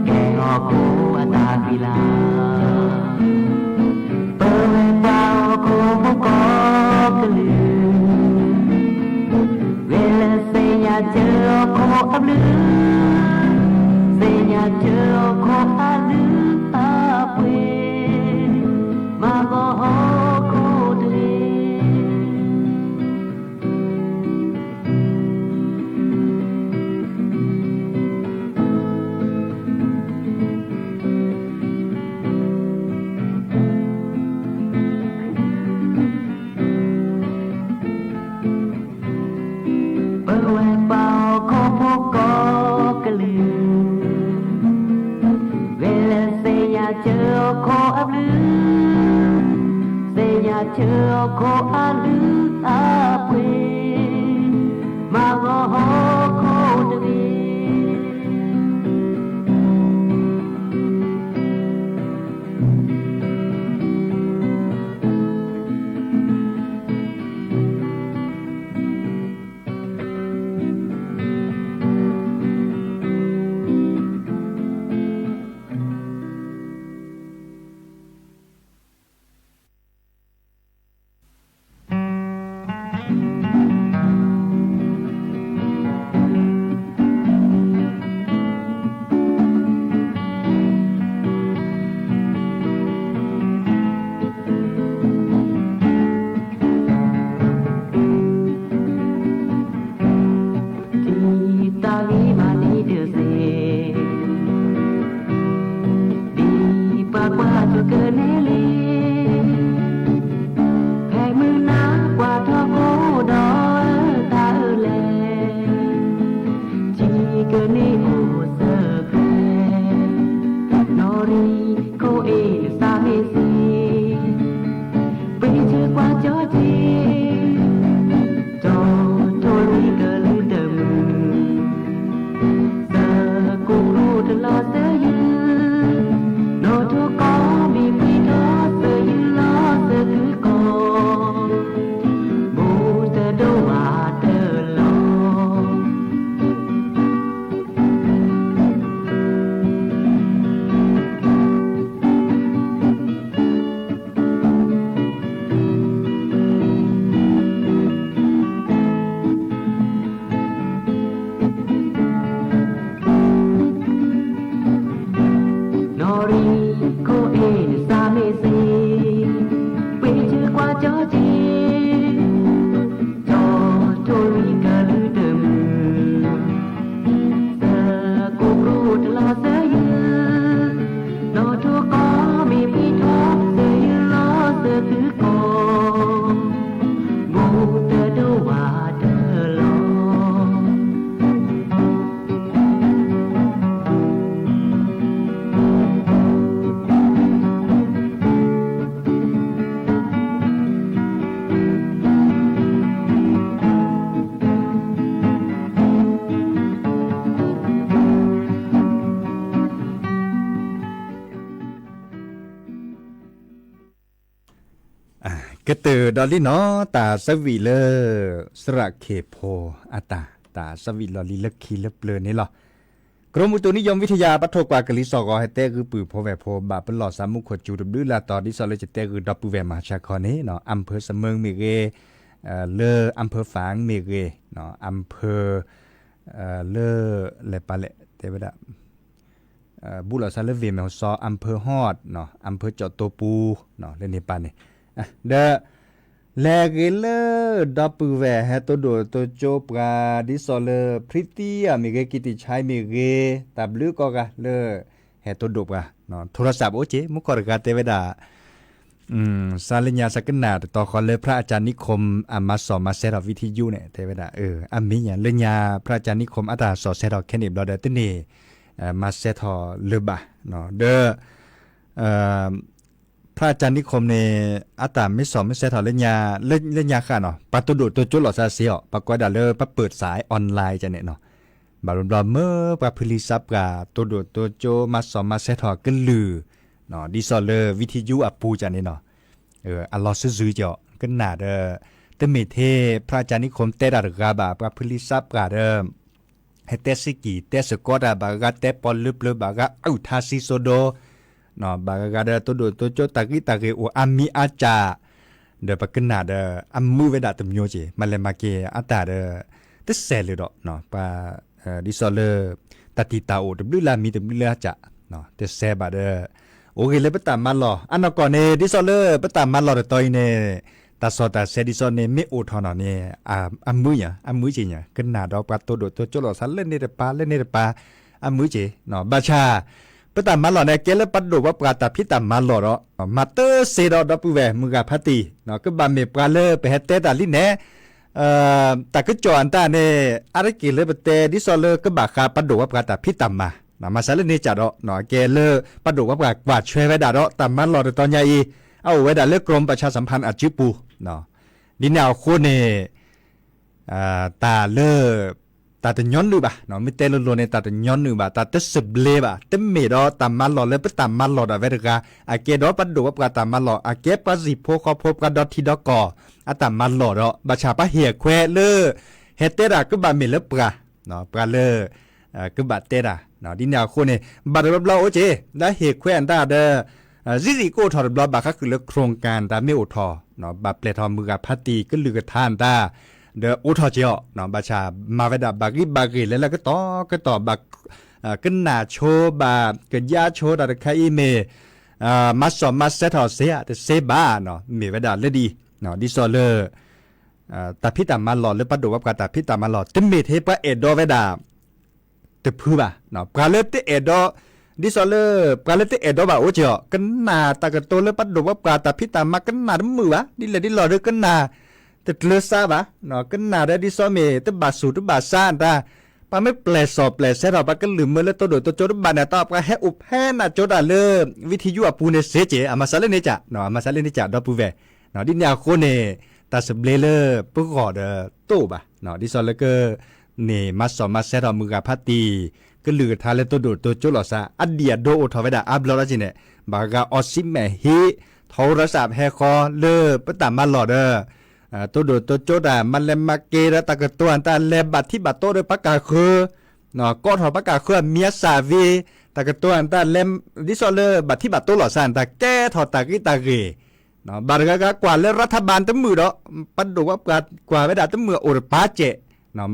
ကဲဟီၣ်ခိၣ်အတၢ်ဃံလၤ, ပဝဲပှၤဟီၣ်ခိၣ်ဖိကိးကလုာ် ဂဲၤလၢသ့ၣ်ညါစၢၤဟီၣ်ခိၣ်အဘျုး, သ့ၣ်ညါစၢၤဟီၣ်ခိၣ်အလုၢ်အပှ့ၤ, မၤဂီၤဟီၣ်ခိၣ်တဂ့ၤ. ပဝဲပှၤဟီၣ်ခိၣ်ဖိကိးကလုာ်, ဂဲၤလၢသ့ၣ်ညါစၢၤဟီၣ်ခိၣ်အဘျုး, သ့ၣ်ညါစၢၤဟီၣ်ခိၣ်အလုၢ်အပှ့ၤ, မၤဂီၤဟီၣ်ခိၣ်တဂ့ၤ. ဒ်တၢ်ဂ့ၢ်မၤန့ၢ်ဒၢးစ့, ဒ်ပှၤကွၢ်ဆိကနဲလံ, ဖဲမုၢ်နၤကွၢ်ထီၣ်ခိၣ်ဒီးတၢ်အၢၣ်လဲၣ်, ထံကန့ၢ်အိၣ်စၢၤဖျဲၣ်, နီၣ်ရံၣ်ခိၣ်အ့ၣ်နသးမ့ၢ်စ့, ပှ့ၤဆၢကွၢ်ကၠီက့ၤ, ကၠီထိၣ်လွံၢ်ကလုၢ်တမုာ်, သကိးကျိတလီၤစၢၤယုၢ်, နီၣ်ထိၣ်ကီၢ်မ့ၢ်ပှ့ၤထီၣ်စၢၤယုၢ်လီၤစၢၤသုကီၢ်, ဘူးတဒိၣ်ဝးတလီၤ. နီၣ်ရံၣ်ခိၣ်အ့ၣ်နသးမ့ၢ်စ့, ပှ့ၤဆၢကွၢ်ကၠီက့ၤ, ကၠီထိၣ်လွံၢ်ကလုၢ်တမုာ်, သကိးကျိတလီၤစၢၤယုၢ်, နီၣ်ထိၣ်ကီၢ်မ့ၢ်ပှ့ၤထီၣ်စၢၤယုၢ်လီၤစၢၤသုကီၢ်, ဘူးတဒိၣ်ဝးတလီၤ. ကတၢၢ်ဒီးလံနီၤ တၢ်ဆၢဝံၤလၢ သရၣ်ခ့ၣ်ဖိအတၢ် တၢ်ဆၢဝံၤလီၤလံလၢခံလၢပျၢၤန့ၣ်လီၤ. ကရူၢ်မုတူနံယိၣ်ဝံထယၢ ပှၤထိၣ်ကွၢ်ကလံၤစိးဂီၤ ဟဲတဲဂုာ်ပုၢ်ဖိဝဲၢ်ဖိ ဘၣ်ပလီၢ်သးမူခိၣ်စူၤတဘျုးလၢ်တီၤ ဒ်သိးလၢယတဲဂုာ်ဒီပုၢ်ဝဲၢ်မၤဆါခီန့ၣ် အၣ်ဖၢၣ်စမၢၣ်မ့ၢ်ဂ့ၤ, လၢအၣ်ဖၢၣ်ဖၣ်မ့ၢ်ဂ့ၤ, အၣ်ဖၢၣ် လၢ လဲၤပာ်လဲၣ် တဲဝဲဒၣ် ဘူးလိာ်သးလၢ ဝ့ၢ်မဲၢ်စီၤ အၣ်ဖၢၣ်ဟီၣ် အၣ်ဖၢၣ်ကၠီၣ်တိပူ လၢန့ၣ်ပၢ်န့ၣ် ဒီး လဲၤဂ့ၤလၢ ဒီပုၢ်ဝဲၢ်ဟဲတိၢ်ဒိၣ်တိၢ်ကၠိပှၤ ဒ်သိးလၢ ဖရံသံအမ့ၢ်ဂ့ၤ ကံၢ်တံၢ်ဆါမ့ၢ်ဂ့ၤ တၢ်ဘျုးကိးဂၤလၢ ဟဲတိၢ်ဒိၣ်ပှၤ ထိရစးပအိၣ်က့ၤ မူကီၢ်တဂၤတဲဝဲဒၣ် စးလၢညါစကနၣ်တတီၤဃီလၢ พระอาจารย์นิคม အမၤစီၣ်မၤဆဲးထီၣ် วิทยุ န့ၣ် တဲဝဲဒၣ် အမ့ၢ်ညါလၢညါ พระอาจารย์นิคม အတၢ်စီၣ်ဆဲးထီၣ်ခဲန့ၣ်ဘျီဒီး တန့ၢ် မၤဆဲးထီၣ်လၢၤဘၣ် ဒီး พระอาจารย์นิคม န့ၣ် အတၢ်မ့ၢ်စီၣ်မ့ၢ်ဆဲးထီၣ်လၢညါ လၢညါဃၣ်နီၤ ပှၤတိၢ်ဒိၣ်တိၢ်ကၠိလိာ်သးစ့ၢ်အီၤ ပှၤကိးဝဲဒၣ်လၢပပၢၢ်စး online န့ၣ်နီၤ ဘၣ်ဘျီဘျီမ့ၢ်ပှၤဖုလံၤစးပှၢ် တိၢ်ဒိၣ်တိၢ်ကၠိ မၤစီၣ်မၤဆဲးထီၣ်ကလုၢ် ဒ်သိးလၢဝံထံယူအပူၤကန့ၣ်နီၤ, အလီၤစုစုကီး ကနၣ်ဒီး တမ့ၢ်ထဲ พระอาจารย์นิคม တဲတၢ်တဂၤဘၣ် ပှၤဖုလံစၢပှၤဒီး ဟဲတဲစ့ၢ်ကီး တဲစ့ၢ်ကီးတၢ် ဘၣ်ဂၤတဲပီၣ်လၢပျၢၤ ဘၣ်ဂၤအုၣ်ထါစံစိဒိ ဘၣ်ဂၤဒီး တိဒိၣ်တိကၠိတၢ်ဂံၢ်တၢ်ဂ့ၤအိၣ်အါမံၤအါကၢ်, ဒီးပကနၣ်ဒီး အမုာ်ဝဲဒၣ်တမျိုးက့ၤ မၤလဲၤမၤက့ၤအတၢ်ဒီး တစဲးလၢၤဒီး ပှၤ ဒ်သိးလၢ တၢ်တံာ်တာ်အိၣ်တဘျုးလၢ်မံၤတဘျုးလၢ်ကၢ် တစဲးဘၣ်ဒီး အိၣ်ဂ့ၤလၢပတၢ်မၤလီၢ် အနီၢ်ကီၢ်န့ၣ် ဒ်သိးလၢပတၢ်မၤလီၢ်တတီၤအံၤန့ၣ် တၢ်စီၣ်တၢ်ဆဲးဒ်သိးန့ၣ် မ့ၢ်အိၣ်ထီၣ်နီၤန့ၣ် အမုာ်ညါ အမုာ်က့ၤညါ ကနၣ်ဒီးပှၤတိဒိၣ်တိကၠိလိာ်သးလၢန့ၣ်တပၤ လၢန့ၣ်တပၤ အမုာ်က့ၤ ဘၣ်ဆၣ် ပတၢ်မၤလီၢ်န့ၣ် ကဲလၢပဒိၣ်ပှၤပှၤတၢ်ဖံးတၢ်မၤလီၢ်ဒီး မၤတသ့ဒီး ဒီပုၢ်ဝဲၢ်မုၢ်ဂၤဖါတံၢ် ကဘၣ်မ့ၢ်ပှၤလၢပဟဲတဲတၢ်လံန့ၣ် တၢ်ကစီၣ်အတၢ်န့ၣ် အါတက့ၢ်လၢပတဲဒ်သိးလၢကဘၣ်ဃးပဒိၣ်ပှၤပှၤတၢ်ဖံးတၢ်မၤ မၤစၢၤလၢန့ၣ်ကၢ်ဒီး ကဲလၢပဒိၣ်ပှၤပှၤကွၢ်ထွဲဝဲဒၣ်ဒီး တၢ်မၤလီၢ်တတီၤညါအံၤ အအိၣ်ဝဲဒၣ်လၢ กรมประชาสัมพันธ์ အစုပူၤ ဒ်န့ၣ်အဃိန့ၣ် တၢ်လၢ တၢ်တညီနုၢ်ဘၣ် မ့ၢ်တဲလိၤလိၤန့ၣ် တၢ်တညီနုၢ်ဘၣ် တၢ်တစံးဘျ့ဘၣ် တမ့ၢ်ဒီးတၢ်မၤလီၢ်လၢပတၢ်မၤလီၢ်ဒၣ်ဝဲတဂၤ အကဲဒီးပဒိၣ်ပှၤပှၤတၢ်မၤလီၢ် အကဲပှၤစံၣ်ဖိဃီဖိပှၤဒီထံဒီကီၢ် အတၢ်မၤလီၢ်ဒီး ဘၣ်ဆၣ်ပှၤဟ့ၣ်အခွဲးလၢ ဟဲတဲတၢ်ကဘၣ်မ့ၢ်လၢပှၤ ပှၤလၢ ကဘၣ်တဲတၢ် ဒ်န့ၣ်အဃိန့ၣ် ဘၣ်တဘျီဘျီအိၣ်က့ၤ လၢဟ့ၣ်ခွဲးအတၢ်ဒီး စံးစံးကအိၣ်ထီၣ်တဘျီ ဘၣ်ဃးဃုာ်လၢ โครงการ တၢ်မ့ၢ်အိၣ်ထီၣ် ဘၣ်ပျဲၢ်ထီၣ်မုၢ်ဂၤဖါတံၢ်ကလုၢ်ကထါတၢ် ဒီးအိၣ်ထီၣ်က့ၤအီၤ ဘၣ်ဆၣ်မၤဝဲဒၣ်ဘၣ်ဂံၢ်ဘၣ်ဂ့ၤလဲၤလၢကတီၢ်ကတီၢ် ဘၣ်ကနၣ်ဆိ ဘၣ်ကယါဆိတၢ်တခါအံၤမ့ၢ် မၤစီၣ်မၤစဲထီၣ်စ့ဧါ တစ့ဘၣ် မ့ၢ်ဝဲဒၣ်လၢဒ်အံၤ ဒ်သိးလၢ တၢ်ဖံးတၢ်မၤလီၢ်လၢပဒိၣ်ပှၤပှၤတၢ်ဖံးတၢ်မၤလီၢ် တမ့ၢ်ထဲပှၤအဲၣ်ဒိးဝဲဒၣ် တဖုဘၣ်. ပှၤလၢတအဲၣ်ဒိး ဒ်သိးလၢ ပှၤလၢတအဲၣ်ဒိးဘၣ်အိၣ်က့ၤအီၤ ကနၣ်တၢ်ကတိၤလၢပဒိၣ်ပှၤပှၤတၢ်ဖံးတၢ်မၤ ကနၣ်တမုာ်ဘၣ် ဒ်လဲၣ်ဒ်လဲၣ်ဒီးကနၣ် တကျၢၤစးဘၣ် ကနၣ်ဒီးဒ်သိးမ့ၢ်တဘၣ်ဆူၣ်တဘၣ်ဆါတၢ် ပှၤမ့ၢ်ပျဲၢ်စီၣ်ပျဲၢ်ဆဲထီၣ် ပှၤကလုၢ်မၢလၢတိဒိၣ်တိကၠိတဘၣ်န့ၣ် တၢ်ပှၤဟဲအိၣ်ဖဲနၢ်ကၠိတၢ်လၢ ဝံထံယူအပူၤန့ၣ်စ့က့ၤ အမၤစၢၤလၢန့ၣ်ကၢ် အမၤစၢၤလၢန့ၣ်ကၢ် ဒီပုၢ်ဝဲၢ် ဒ်န့ၣ်အဃိန့ၣ် တၢ်စံးဘျ့လၢပဂီၢ်ဒီးတအိၣ်ဘၣ် ဒ်သိးလၢက န့ၣ်မၤစီၣ်မၤစဲထီၣ်မုၢ်ဂၤဖါတံၢ် ကလုၢ်ကထါလၢတိဒိၣ်တိကၠိလိာ်သး အဒံၣ်အဒိအိၣ်ထီၣ်ဝဲဒၣ်အါဘျီဒီးက့ၤန့ၣ် ဘၣ်ဂၤအီစံမဲာ်ဟံး ထီရစးဟဲဃီလၢပတၢ်မၤလီၢ်ဒီး တိဒိၣ်တိကၠိတၢ် မၤလဲၤမၤက့ၤဒီးတၢ်ကတိၤအတၢ်လဲၤဘၣ်ထံဘၣ်တိဒီးပှၤကၢ်ဃၢ ကိးထီၣ်ပှၤကၢ်ဃၢအမံၤအစၢ်ဝံၤ တၢ်ကတိၤအတၢ်လဲၤ ဒ်သိးလၢဘၣ်ထံဘၣ်တိလိာ်သးန့ၣ် တၢ်ကဲထီၣ်တၢ်ဂံၢ်တၢ်ဂ့ၤ ဘၣ်တဂၤဂၤကွၢ်လၢရၤထဘၣ်တမုာ်ဒီး ပဒိၣ်ပှၤပှၤကွၢ်ဝဲဒၣ်တမုာ်အိၣ်တပၤစဲး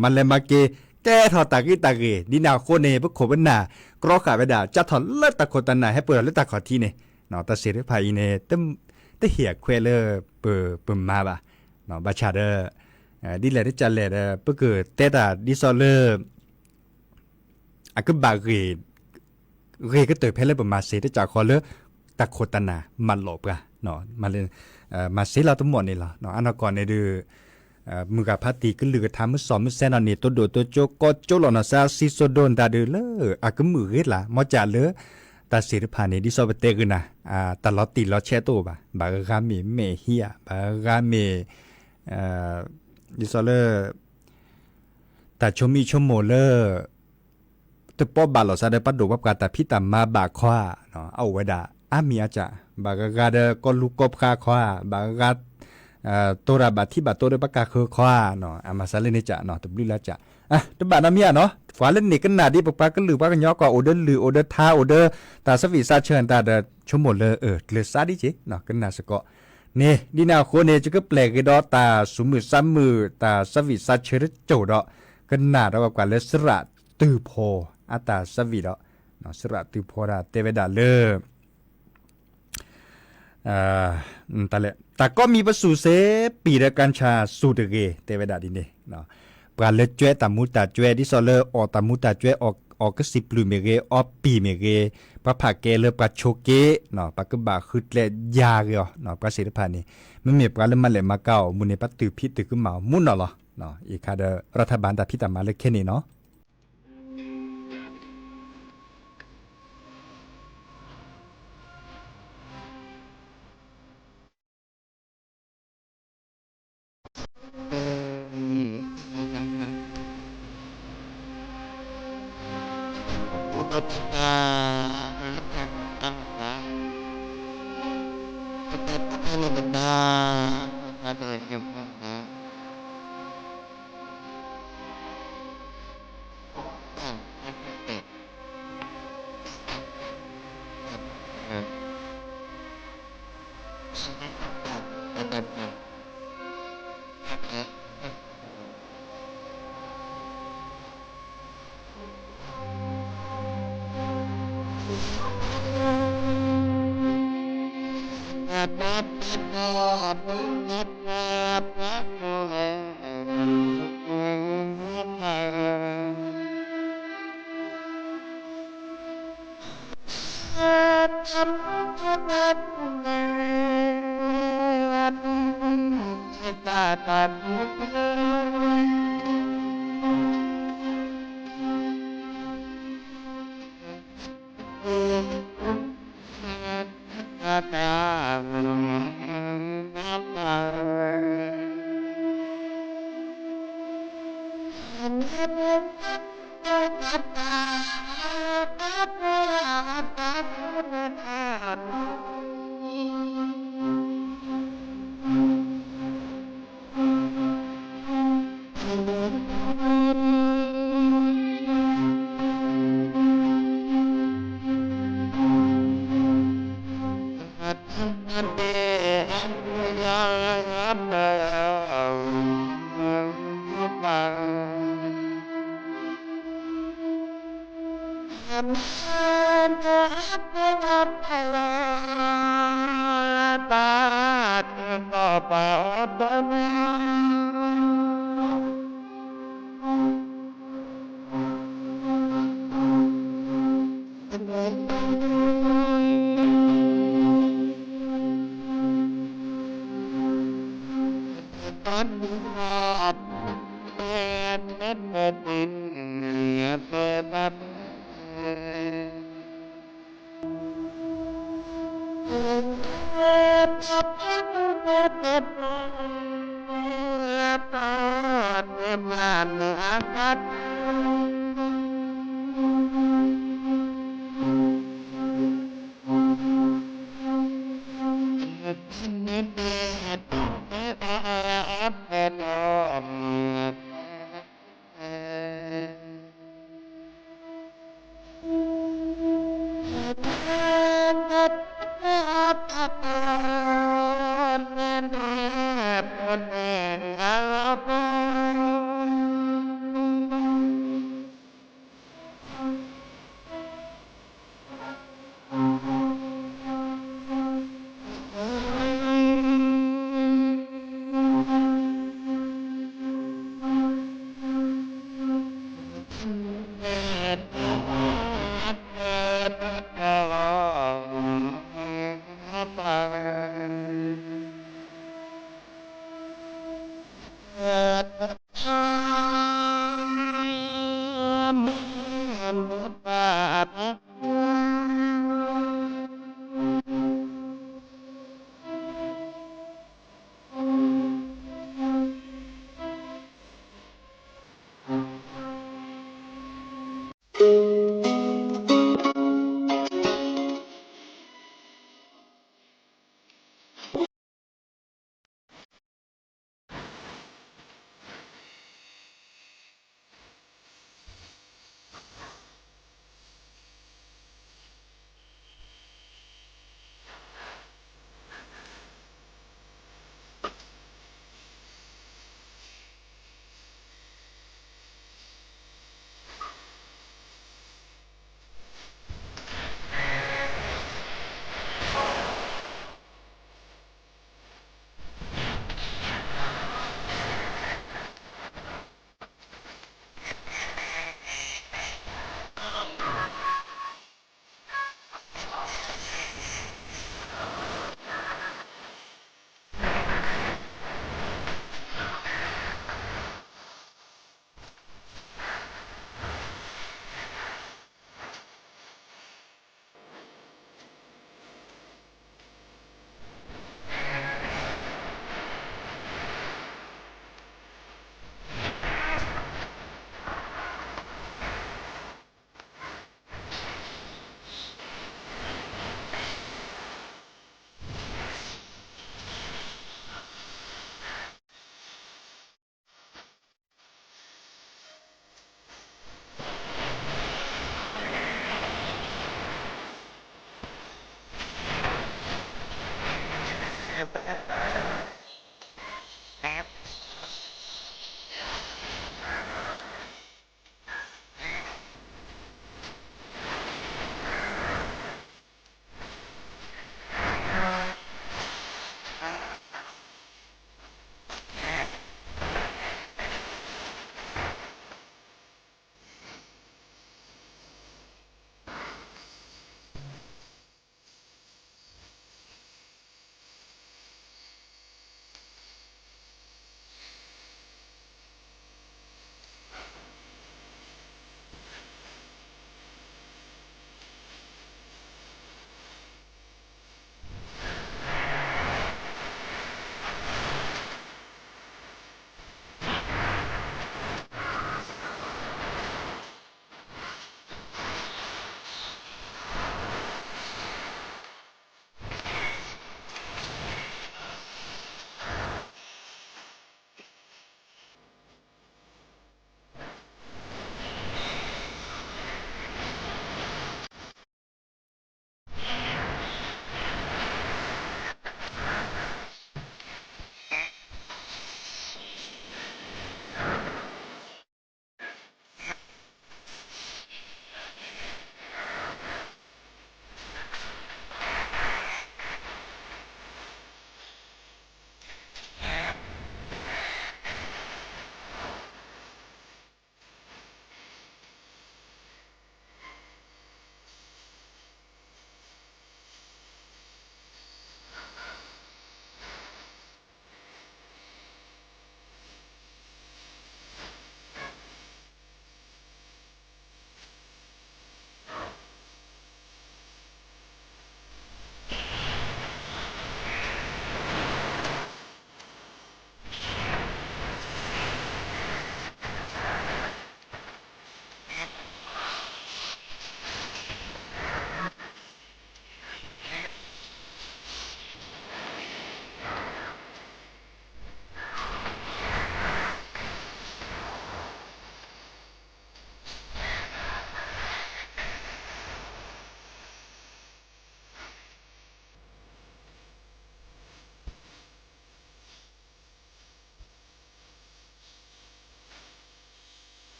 မၤလဲၤမၤက့ၤ ကဲထီၣ်တၢ်ဂံၢ်တၢ်ဂ့ၤ ဒ်န့ၣ်အဃိန့ၣ် ပခိၣ်ပနၢ် ကြီဃာ်ဝဲဒၣ် ကၢထီၣ်လၢတၢ်ခိၣ်တၢ်နၢ် ဟဲပှဲၤထီၣ်လၢတၢ်ခီၣ်ထံးန့ၣ် တၢ်စံးတဖၣ်အံၤန့ၣ် တဟ့ၣ်အခွဲးလၢ ပမၤဘၣ် ဘၣ်ဆၣ်ဒီး ဒ်လဲၣ်တကးလဲၣ်ဒီး ပကတဲတၢ်ဒ်သိးလၢ အကဘၣ်ဂ့ၤ ဂ့ၤကတၢၢ်ဖဲလၢပမၤစ့တကးဃီလၢ တၢ်ခိၣ်တၢ်နၢ်မၤလိာ်ပှၤ မၤစ့လီၤတမီၣ်န့ၣ်လီၤ. အနီၢ်ကီၢ်န့ၣ်ဒုး မုၢ်ဂၤဖါတံၢ်ကလုၢ်ကထါမုၢ်စီၣ်မုၢ်စဲနီၤန့ၣ် တိဒိၣ်တိကၠိကိးကၠိလိာ်နီၤစါ စံစိဒိၣ်နတၢ်ဒုးလၢ အကမုာ်ဂ့ၤလၢ် မ့ၢ်ကးလၢ တၢ်စံးတဖၣ်န့ၣ် ဒ်သိးပတဲဂ့ၤနၤ တၢ်လီၤတံၢ်လီၤဆဲးတအိၣ်ဘၣ်. ဘၣ်ဂၤမ့ၢ်မဲာ်ဟံးဧါ ဘၣ်ဂၤမ့ၢ် ဒ်သိးလၢ တၢ်ဆိမိၣ်ဆိကမိၣ်လၢ တပီၢ်ဘၣ်လိာ်သးဒီးပှၤဒိၣ်ပှၤပှၢ်တၢ်ဖံးတၢ်မၤဘၣ်ခီဧါ, အအိၣ်ဝဲဒၣ်အါမံၤအါကၢ်, ဘၣ်ဂၤဂၤဒီးကီၢ်လူၤကီၢ်ဖျါခီဧါ, ဘၣ်ဂၤဂၤ တိၢ်တၢ်ဘၣ်ထံၣ်ဘၣ်တိၢ်ဒီးပှၤကၢ်ဃၢခီဧါ, အမၤစၢၤလၢန့ၣ်ကၢ်နီၤ တဘျုးလၢကၢ်, တဘၣ်နီတမံၤဧါနီၤ, ပှၤလၢန့ၣ်ကနၣ်ဒ်ပပှၤကလုာ်ပှၤကညီကီၢ်အိၣ်ဒီးလုၢ်အိၣ်ဒီးထါအိၣ်ဒီး တၢ်သးဝံၣ်သးဆၢတၢ်ဒီး ဆိကမိၣ်လၢ ကျဲးစးဒ်က့ၤ ကနၣ်စ့ၢ်ကီး န့ၣ် ဒ်န့ၣ်အဃိန့ၣ် ယကပျဲၢ်က့ၤဒီးတၢ်ဆူးမုၢ်ဆါမုၢ် တၢ်သးဝံၣ်သးဆၢတစိၤဒီး ကနၣ်ဒီးပှၤကွၢ်လၢသရၣ်တုၤဖီအတၢ်သးဝံၣ်ဒီး သရၣ်တုၤဖီတၢ်တဲဝဲဒၣ်လၢ တၢ်ကိးမံၤပစူၢ်စ့ ပံာ်ဒီးကၣ်ဆၣ်စူၢ်တဂ့ၤ တဲဝဲဒၣ်ဒ်န့ၣ် ပှၤလၢကွဲးတၢ်မူတၢ်ကွဲး ဒ်သိးလၢအီၣ်တၢ်မူတၢ်ကွဲး အီၣ်ကစံာ်ပျုၢ်မ့ၢ်ဂ့ၤ အီပံာ်မ့ၢ်ဂ့ၤ ပှၤဖးကဲလၢပှၤဆိးက့ ပှၤကဘၣ်ဃုကျဲယါဂ့ၤအီၤ ပှၤသ့ၣ်တဖၣ်န့ၣ် မ့မ့ၢ်ပှၤလၢမၤလဲၢ်မၤကၤအီၣ်မူန့ၣ် ပှၤတုၤဖံးတုၤကမၣ်အီၤမူနီၢ်လီၤ. အံၤခါဒီး ရၤထၢၣ်ဘၣ်တၢ်ဖံးတၢ်မၤလၢခဲန့ၣ်နီၤ.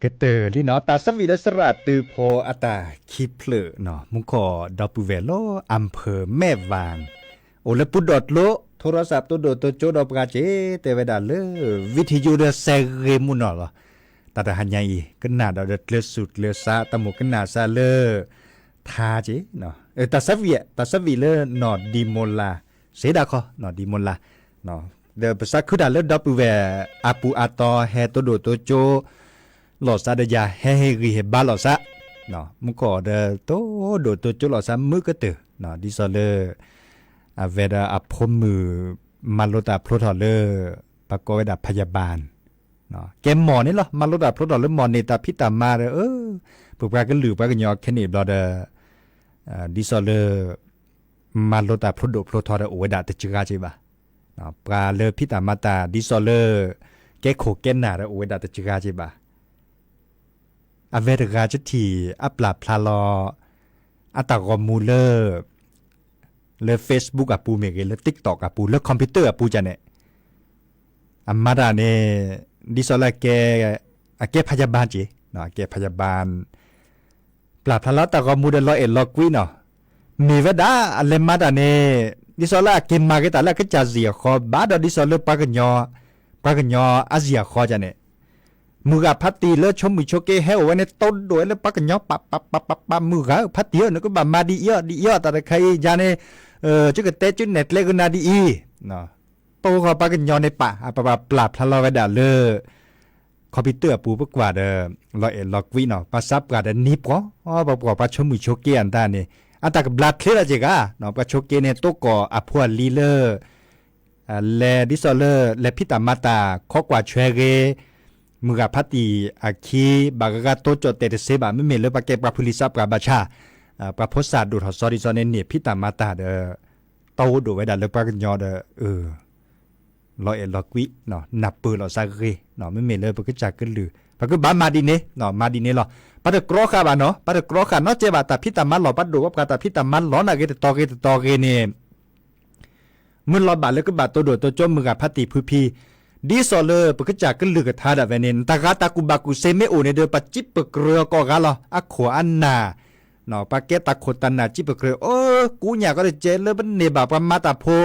ကတၢၢ်လံနီၤ တၢ်ဆၢဝံၣ်လၢစရၣ်တုဖိအတၢ်ခံဖျၢၣ်နီၤ မူခိၣ်ဒီပုၢ်ဝဲၢ်လၢ အၣ်ဖၢၣ်မဲၣ်ဝၣ် အိၣ်လၢပူၤဒိၣ်ကျိ ထိရစးတိဒိၣ်တိကၠိဒီးပှၤက့ၤ တဲဝဲဒၣ်လၢ ဝံထံယိဒီးစဲးဂ့ၤမူနီၤလီၤ. တၢ်တဟါညါအံၤ ကနၣ်ဒီးကျၢၤဆူၣ်ကျၢၤစး တၢ်မိၣ်ကနၣ်စးလၢ ထါက့ၤ တၢ်ဆၢဝံၣ် တၢ်ဆၢဝံၣ်လၢနီၢ်ဒံမိၤလၤ စ့ဒၣ်ခီ နီၢ်ဒံမိၤလၤ ဒီးပစးခုတၢ်လၢဒီပုၢ်ဝဲၢ်အပူၤအတီၤ ဟဲတိဒိၣ်တိကၠိ လီၤစးဒီးယၤ ဟဲဟ့ၣ်ဂံၢ်ဟ့ၣ်ဘါလီၤစး မူခိၣ်ဒီးတိဒိၣ်တိကၠိလီၤစးမုာ်ကတၢၢ် ဒ်သိးလၢ အဝဲဒီးအဖိမုၣ် မၤလိတၢ်ဖျိထီၣ်လၢ ပကိးဝဲဒၣ် พยาบาล ကဲမီၢ်န့ၣ်လီၤ မၤလိတၢ်ဖျိထီၣ်လၢမီၢ်န့ၣ် တၢ်ဖံးတၢ်မၤဒီး ပပှၤကလုာ်ပှၤကညီခဲန့ၣ်ဘျီဒီး ဒ်သိးလၢ မၤလိတၢ်ဖျိဒိၣ်ဖျိထီဒီးအိၣ်ဝဲဒၣ်တစှၤက့ၤဘၣ်. ပှၤလၢဖံးတၢ်မၤတၢ်ဒ်သိးလၢ ကဲခိၣ်ကဲနၢ်ဒီးအိၣ်ဝဲဒၣ်တစှၤက့ၤဘၣ်. အဝဲတဂၤကထံၣ်အပျၢ်ဖျါလီၤ အတၢ်ဂီၤမူလၢ လၢ Facebook အပူၤမ့ၢ်ဂ့ၤ လၢ TikTok အပူၤ လၢ computer အပူၤကန့ၣ် အမၤတၢ်န့ၣ် ဒ်သိးလၢ အကဲ พยาบาล က့ၤ အကဲ พยาบาล ပျၢ်ဖျါလီၤတၢ်ဂီၤမူဒီးလီၤအဲၣ်လီၤကွံနီၤ, မ့ၢ်ဝဲဒၣ်အလဲၤမၤတၢ်န့ၣ် ဒ်သိးလၢအက့ၤမၤက့ၤတၢ်လၢအကစၢ်စံၣ်အဃီ ဘၣ်ဒီးဒ်သိးလၢပှၤကညီ ပှၤကညီအစံၣ်အဃီကန့ၣ် မုၢ်ဂၤဖါတံၢ်လၢဆိမုၢ်ဆိက့ဟဲအိၣ်ဝဲန့ၣ် တိဒိၣ်ဝဲလၢပှၤကညီ ပာ်ပာ်ပာ်ပာ်ပာ် မုၢ်ဂၤဧၢ ဖါတံၢ်ဧၢ နကဘၣ်မၤဒ်အံၤအီၤ ဒ်အံၤအီၤ တၢ်တခါအံၤယၤန့ၣ် ကကတဲကၠူနဲၣ်ကျဲကနၤဒ်အံၤ တိၢ်ဃီၤပှၤကညီန့ၣ်ပာ် အပပာ်ပျၢ်ဖျါလီၤဝဲဒၣ်လၢ computer အပူၤပကွၢ်ဒီး လီၤအဲၣ်လီၤကွံနီၤ, ပှၤစးပှၢ်ဒီးနံၤပှီၤ ပှၤပှၤပှၤဆိမုၢ်ဆိက့အတၢ်န့ၣ် အတၢ်ကဘျါချ့လီၤက့ၤဂၤ, ပှၤဆိက့န့ၣ် တိၢ်ကီၢ်အဖိအလံၤလၢ လဲၤဒ်သိးလၢ လဲၤဖံးတၢ်မၤတၢ် ခိးကွၢ်ဆွဲဂ့ၤ, မုၢ်ဂၤဖါတံၢ်အခံ ဘၣ်ဂၤဂၤတိကၠီၣ်တဲာ်တစ့ဘၣ်, မ့မ့ၢ်လၢပှၤကဲပှၤဖုလံၤစးပှၢ်ဘၣ်ဆၣ် ပှၤဖိစၢ်ဒိၣ်ထီၣ်စီဒ်သိးန့ၣ်န့ၣ် ဖံးတၢ်မၤတၢ်ဒီး တီအိၣ်ဒိၣ်ဝဲဒၣ်လၢပှၤကညီဒီး လီၤအဲၣ်လီၤကွံ နၢ်ပၢၢ်လီၤစးဂ့ၤ, မ့မ့ၢ်လၢပကစၢ်ကလုၢ် ပကဘၣ်မၤဒ်န့ၣ် မၤဒ်န့ၣ်လီၤ. ပတကြီဃာ်ဘၣ်နီၤ, ပတကြီဃာ်နီတစဲးဘၣ် တၢ်ဖံးတၢ်မၤလီၤ ပှၤဒိၣ်ပှၤပှၢ်တၢ်ဖံးတၢ်မၤလီၤနာ်ဂ့ၤ တတီၤဂ့ၤတတီၤဂ့ၤန့ၣ် မုၢ်လီၤဘၣ်လၢကဘၣ်တိဒိၣ်တိကၠိမုၢ်ဂၤဖါတံၢ်ဖုဖံ ဒ်သိးလၢပကစၢ်ကလုၢ်ကထါဒၣ်ဝဲန့ၣ် နတၢ်ဂၤတၢ်ကူၣ်ဘၣ်ကူၣ်စ့မ့ၢ်အိၣ်န့ၣ်ဒီး ပစံးပကြၢးအီၤကိးဂၤလီၤ. အခိၣ်အနၢ် ပှၤကဲတၢ်ခိၣ်တၢ်နၢ်စံးပကြၢး အိ ကူညၣ်ကီတကဲလၢပန့ၢ်ဘၣ်ပှၤမၤတၢ်ဖိ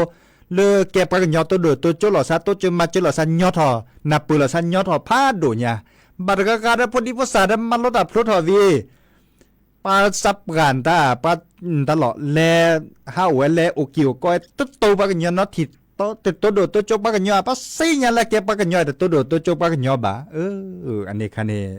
လၢကဲပှၤကညီတိဒိၣ်တိကၠိလီၤစး တိကၠိမၤစၢၤလီၤစးညီထီၣ် နၢ်ပၢၢ်လီၤစးညီထီၣ်ဖးဒိၣ်ညါ, ဘၣ်တဂၤဂၤဒီးဖိဒံဖိသၣ်ဒီးမၤလိတၢ်ဖျိထီၣ်ဝံၤ ပှၤစးပှၢ်တၢ် ပှၤတၢ်လီၤလဲၤ ဟးအိၣ်ဝဲလဲၤအိၣ်က့ၤအိၣ်ကီ တတိပှၤကညီနီထံၣ် တတိဒိၣ်တိကၠိပှၤကညီ ပှၤသ့ၣ်ညါလၢကဲပှၤကညီ တတိဒိၣ်တိကၠိပှၤကညီဘၣ်. အန့ၣ်ခါန့ၣ်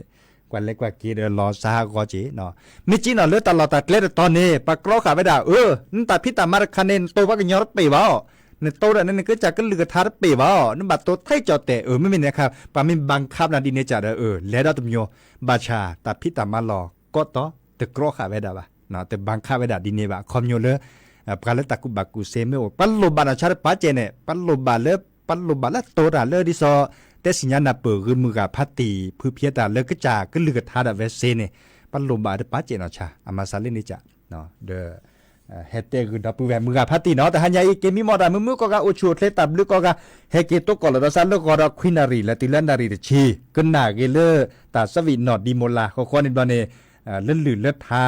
ကွၢ်လဲၤကွၢ်က့ၤဒီးလီၤစါဟးဂီၤက့ၤနီၤ, မ့ၢ်က့နီၤလၢတၢ်လီၢ်တၢ်ကျဲတတီၤန့ၣ် ပှၤကြီဃာ်ဝဲဒၣ် အၢ နတၢ်ဖံးတၢ်မၤတခါန့ၣ် နတိပှၤကညီတပ့ၢ်ဘၣ်အီၤ, နတိဒီးန့ၣ် နကစၢ်ကလုၢ်ကထါတပ့ၢ်ဘၣ်အီၤ, နဘၣ်တိထဲကၠီၣ်တဲာ် အၢ မ့မ့ၢ်န့ၣ်အခါ ပှၤမ့ၢ်ဘၣ်ခးနၤဒ်န့ၣ်ကဒီး အၢ လဲၤဒီးတမံၤ ဘၣ်ဆၣ်တၢ်ဖံးတၢ်မၤလီၢ်ကိးတီၤ တကြီဃာ်ဝဲဒၣ်ဘၣ်, တဘၣ်ခးဝဲဒၣ်ဒ်န့ၣ်ဘၣ် အခီပညီလၢ ပှၤလၢတၢ်ကူၣ်ဘၣ်ကူၣ်စ့မ့ၢ်အိၣ် ပှၤလိၣ်ဘၣ်နီၢ်ဆါတပာ်စဲးန့ၣ် ပှၤလိၣ်ဘၣ်လၢ ပှၤလိၣ်ဘၣ်လၢတိၤတၢ်လၢဒ်သိး တဲစံၣ်ညါနၢ်ပၢၢ်ဂ့ၤမုၢ်ဂၤဖါတံၢ်ဖုဖံးတၢ်လၢကစၢ်ကလုၢ်ကထါဒၣ်ဝဲစ့န့ၣ် ပှၤလိၣ်ဘၣ်တပာ်စဲးနီၢ်ဆါ အမၤစးလၢန့ၣ်က ဒီး ဟဲတဲဂုာ်ဒီပုၢ်ဝဲၢ်မုၢ်ဂၤဖါတံၢ်နီၤ တဟါညါအံၤ က့ၤမံမီၢ်တၢ်မုာ်မုာ်ကိးဂၤ အိၣ်ဆူၣ်အိၣ်ချ့တၢ်ဘျုးကိးဂၤ ဟဲက့ၤတိၢ်ကီၢ်လီၤဒီးစးလၢဂီၤဒီးခွံနၣ်ရံၣ် လၢတုၤလၢနၣ်ရံၣ်တဆံ ကနၣ်ဂ့ၤလၢ တၢ်ဆၢဝံၣ်နီၢ်ဒံမိၤလၤ ဃီဃီန့ၣ်ဘျီန့ၣ် လၢလုၢ်လၢထါ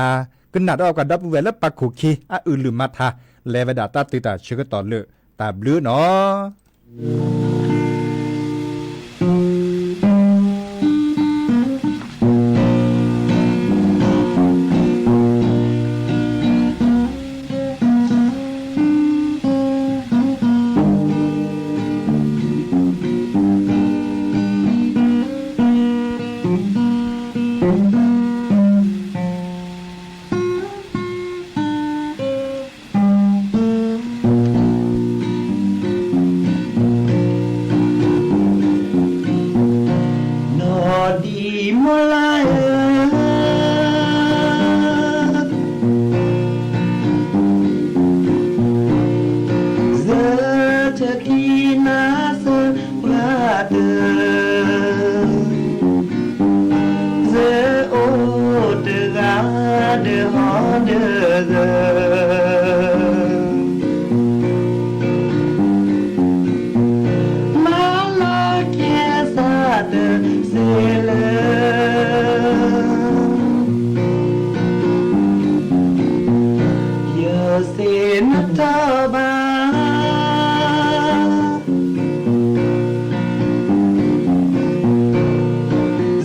ကနၣ်ဒီးပှၤဒီပုၢ်ဝဲၢ်လၢပှၤခိၣ်ခံ အအုၣ်လုၢ်မၤထါ လဲၤဝဲဒၣ်တၢ်တုၤတၢ်ဆၢကတီၢ်လၢ တၢ်ဘျုးနီၤ နီၢ်ဒံမိၤလၤဧၢ, စၢထၢၣ်ခံနၤစၢၤပှၤတၢၢ် စၢၤအိၣ်တဂၤဒီးဟီဒီးဂၢၢ် မၤလီၤကဲစးတၢ်စ့လၢ စ့နတၢ်ဘၣ်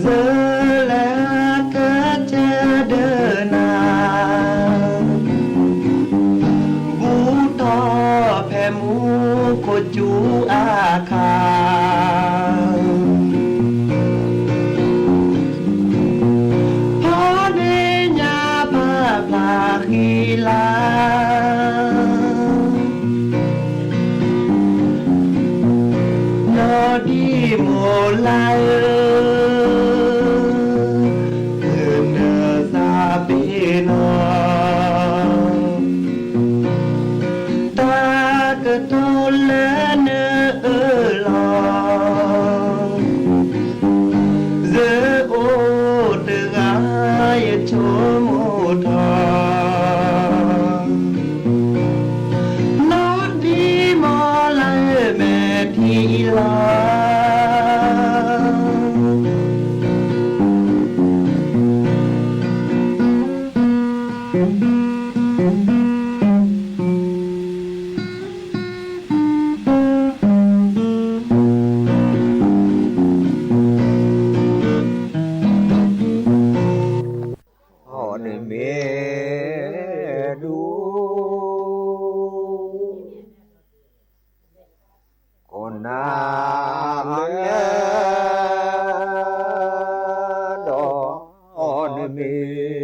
စၢလၢကစၢၢ်ဒၢနၤ ဘူၣ်ထီၣ်ဖဲမူခိၣ်စူၤအခါ ဖီန့ၢ်ညါပာ်ဖျါဃံလၤ နီၢ်ဒံၣ်မိၢ်လါဧၢ, နသးပ့ၤနီၣ် တၢ်ကတိၤလၢနအၢၣ်လီၤ, ယအိၣ်တဂၤယဆိကမိၣ်ထီၣ်, နီၢ်ဒံၣ်မိၢ်လါဧၢ မဲာ်ထံလီၤ. အီၤန့ၣ်မ့ၢ်ဒူ ကိးနၤလၢ ဒီး အီၤ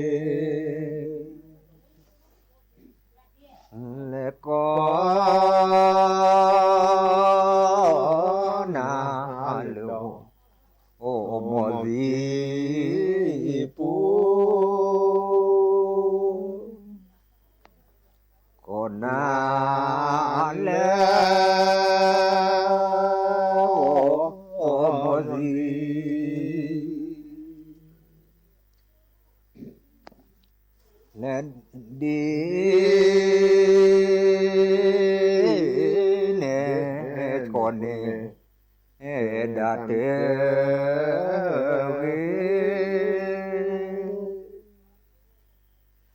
န့ၣ်မ့ၢ် လဲၤကိး နၤလၢ အိၣ်မိၢ်သံပူၤ ကိးနၤလၢ အိၣ်မိၢ်သံ လဲၤဒ် နဲၣ်ထီၣ်န့ၣ် ဒၣ်တဂ့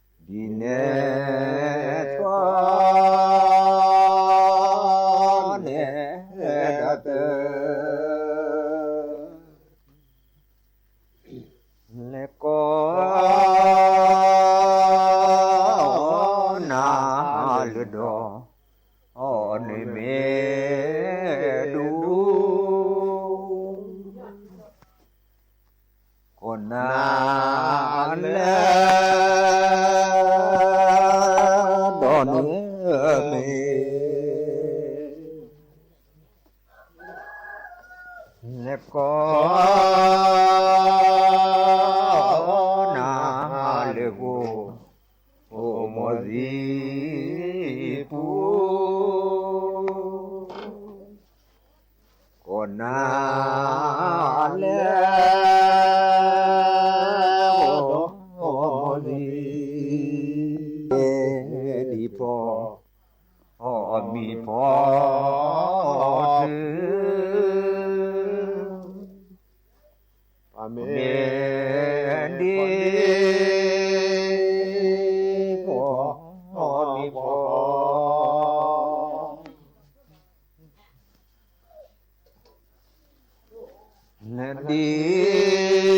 ၤ ဒ်နဲၣ်ထီၣ်န့ၣ် ဒၣ်တ လဲၤကိး နၤလၢဒီး အီၤန့ၣ်မ့ၢ်ဒူ ကိးနၤလၢ ဒီးန့ၣ်မ့ၢ် လဲၤကိး နၤလၢဂီၢ် အိၣ်မိၢ်သံပူၤ ကိးနၤလၢ အိၣ်မိၢ်သံ ဒ်ဖိ အီၣ်မံၤဖိ တုၤ မ့ၢ်ဒ် ဖိ အီၣ်မံၤဖိ ဒ်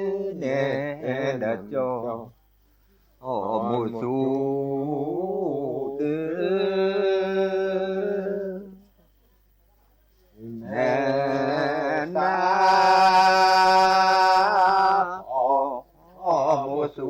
နဲၣ်ဒၣ်ကၠီ အီၣ်မိၢ်သူ တုၤ နဲၣ်နၤ အီၣ်မိၢ်သူ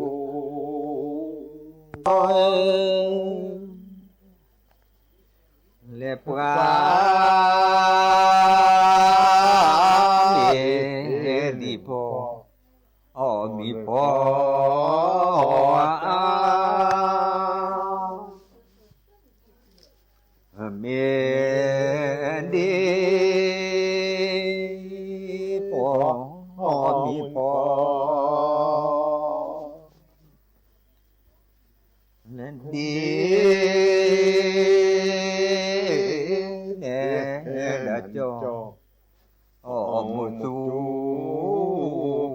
လဲၤပှၤ မ့ၢ်ဒ်ဖိ အီၣ်မံၤဖိ မ့ၢ်ဒ် ဖိ အီၣ်မံၤဖိ ဒ် နဲၣ်ဒၣ်ကၠီ အီၣ်မိၢ်သူ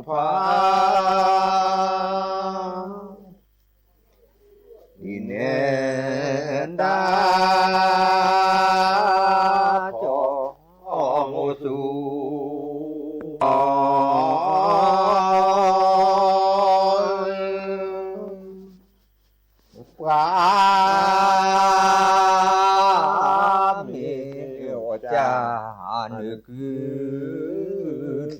ဖး ဒ် ပှၤမ့ၢ်အီၣ်တၢ်နုာ်ကုသ့,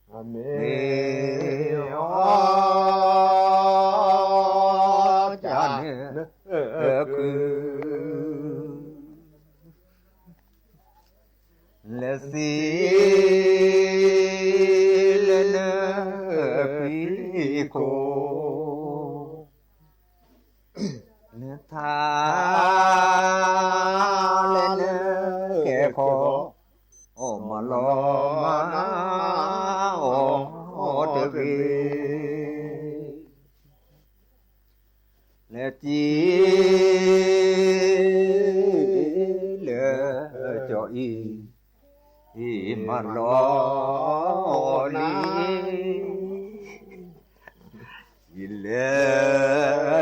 မ့ၢ်အီၣ်တၢ်နုာ်ကု လဲၤသ့လၢနခွံ ခိၣ်, လဲၤထါလၢနကဲခိၣ်, အီၣ်မၤလီၤမၤအီၣ်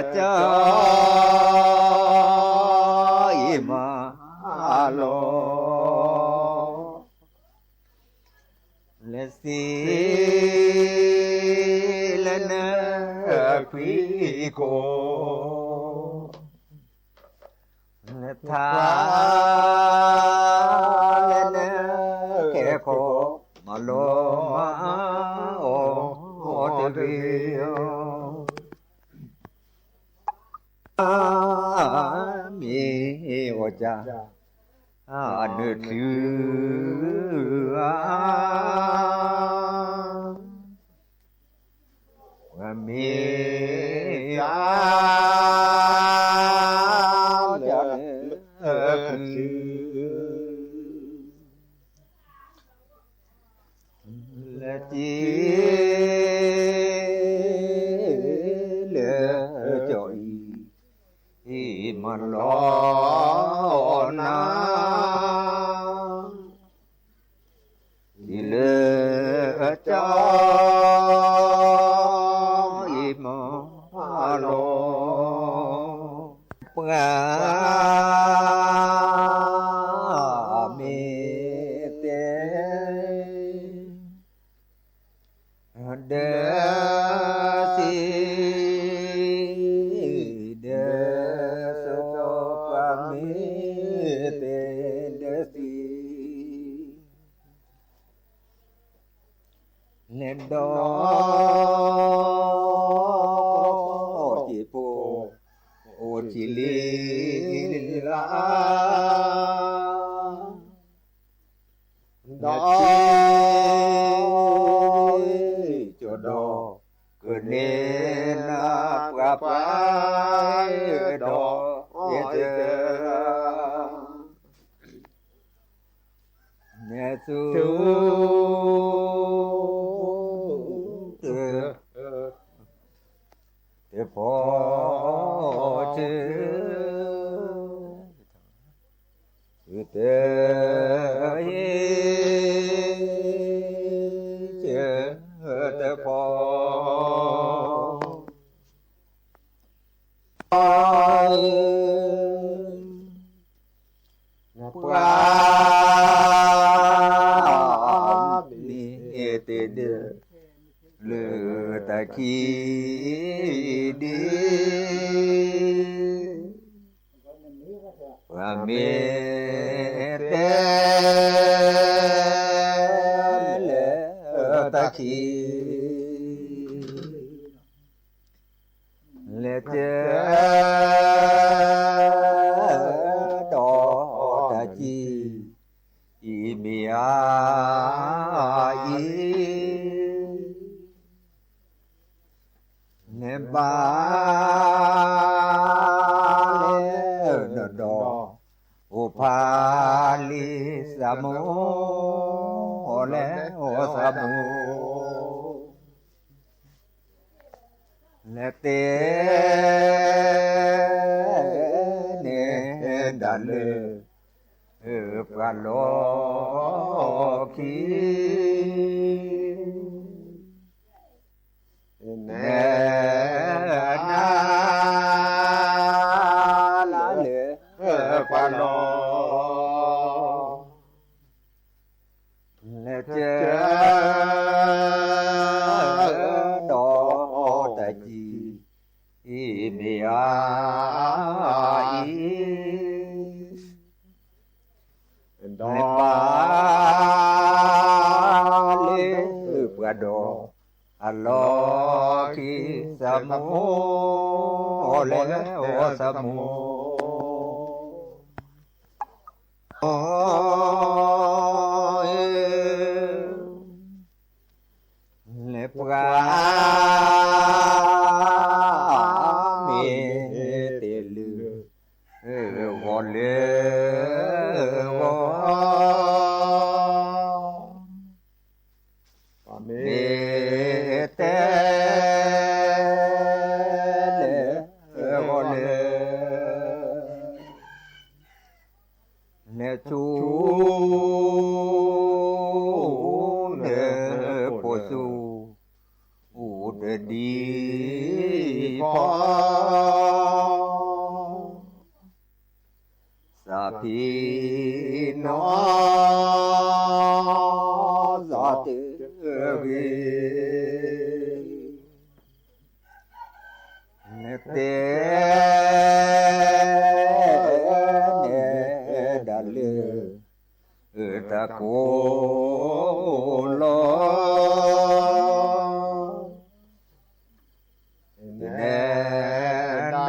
တဂ့ၤ, လဲၤစံးလၢကၠီအံၤ, အံၤမၤလီၤလံ, ယလဲၤကၠီအံၤမၤလီၤ လဲၤသ့လၢနခွံခိၣ်, လဲၤထါလၢနကဲခိၣ်, မၤလီၤမၤအီၣ်တဂ့ၤ, မ့ၢ်အီၣ်တၢ်နုာ်ကု ဧါ, ပှၤမ့ၢ်တၢ်နုာ်ကု လဲၤစံးလၢကၠီအံၤ, အံၤမၤလီၤနၤ ဒ်လၢကၠီအံၤမၤလီၤ, ပှၤမ့ၢ်တဲ ဒၢစံး, ဒၢစံး, ပှၤမ့ၢ်တဲဒၢစံး လဲၤဒီး ကီၢ်စံၣ်ဖိ အိၣ်ထံလံလၢ် ဒီး ကၠီဒီး ကန့ၢ်နၤပှၤပၢ်ဒီး ယတ နဲသူ တ တဖီ တ တ တ တဖီ ပှၤ မ့ၢ်တဲဒၢ လၢတၢ်ခံဒ့ ပှၤမ့ၢ်တဲ လၢတၢ်ခံ လဲၤတဲ ဒီးတၢ်ခံ အံၤမ့ၢ်အအံၤ လဲၤဘၣ် လဲၤဒီး အိၣ်ဖးလံသးမိၢ် လဲၤအိၣ်သးမိၢ် လဲၤတဲ နဲဒၣ်လၢ ပှၤလီၢ်ခံ နဲ နၤ လၢလၢပှၤလီၢ် လဲၤတဲ ဒီး အလီၢ်ခံစမူ လဲၤအိၣ်စမူ လၢပှၤမ့ၢ်တ့ၢ်လုၢ်ဂီၤလၢဂီၤ မ့ၢ်တဲလၢဂီၤလၢ လဲၤဆူ နခိၣ်ဆူ အိၣ်တဒံးဖီ သးဖံနီၢ် သးတဂ့ၤ နတဲ နဲဒၣ်လၢ တၢ်ကိၢ်လီၤ နဲဒၣ်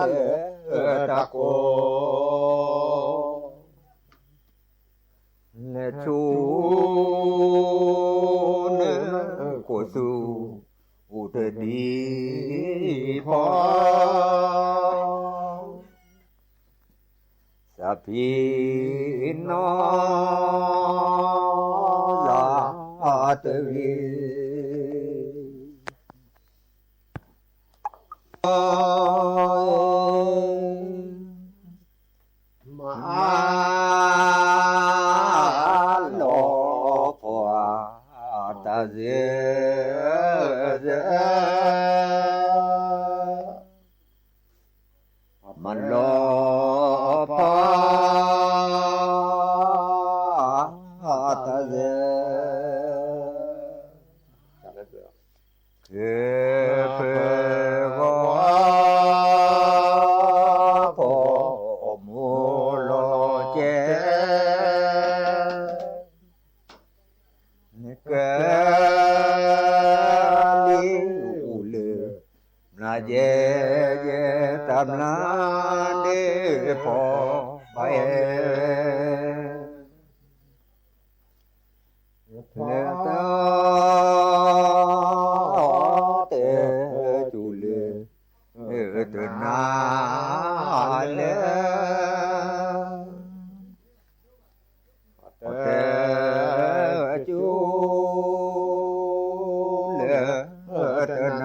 လၢတၢ်ကိၢ် လဲၤဆူ နခိၣ်ဆူ အိၣ်တဒံးဖီ သးဖံနီၢ် သးတဂ့ၤ မၤလီၤပှီၢ် တၢ်စဲးစဲး မၤလီၤပှီၢ် တၢ်စဲး ကဲပဂီၢ် ဖိမုၣ်လီၤကဲ နကလံၤအိၣ်လၢ မျၤယဲယဲ တၢ်မျၤဒ့ဖီ ဘၣ်ယဲ လဲၤတၢ် တဲကၠူလၢ တနၤလဲၣ် တဲကၠူ လၢတနၤ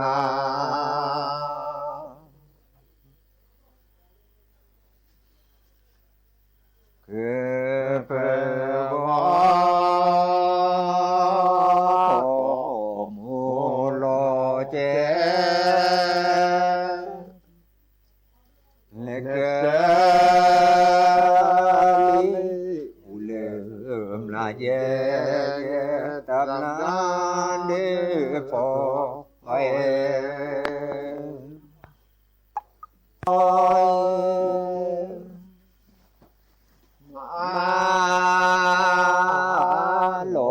ကဲပဂီၢ် ဖိမုၣ်လီၤကဲ နကလံၤအိၣ်လၢ မျၤယဲယဲ တၢ်မျၤဒ့ဖီ ဘၣ်ယဲ မၤလီၤ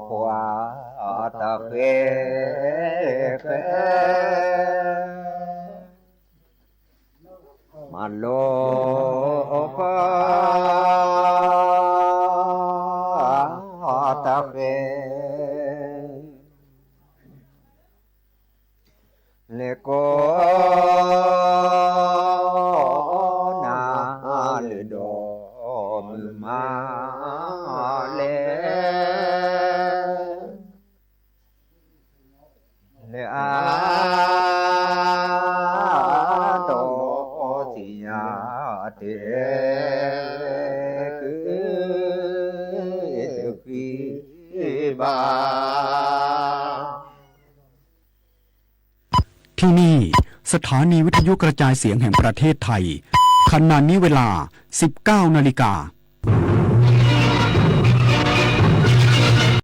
ပှီၢ် တၢ်ဃဲဃဲ မၤလီၤပှီၢ် တၢ်ဃဲ လဲၤကိးနၤ လၢဒီးမုၢ်မၤလဲၣ် လဲၤအါ ဒီးသ့ၣ်ညါ တဲ က တဃံဘၣ် ที่นี่ สถานีวิทยุกระจายเสียงแห่งประเทศไทย ขณะนี้เวลา สิบเก้านาฬิกา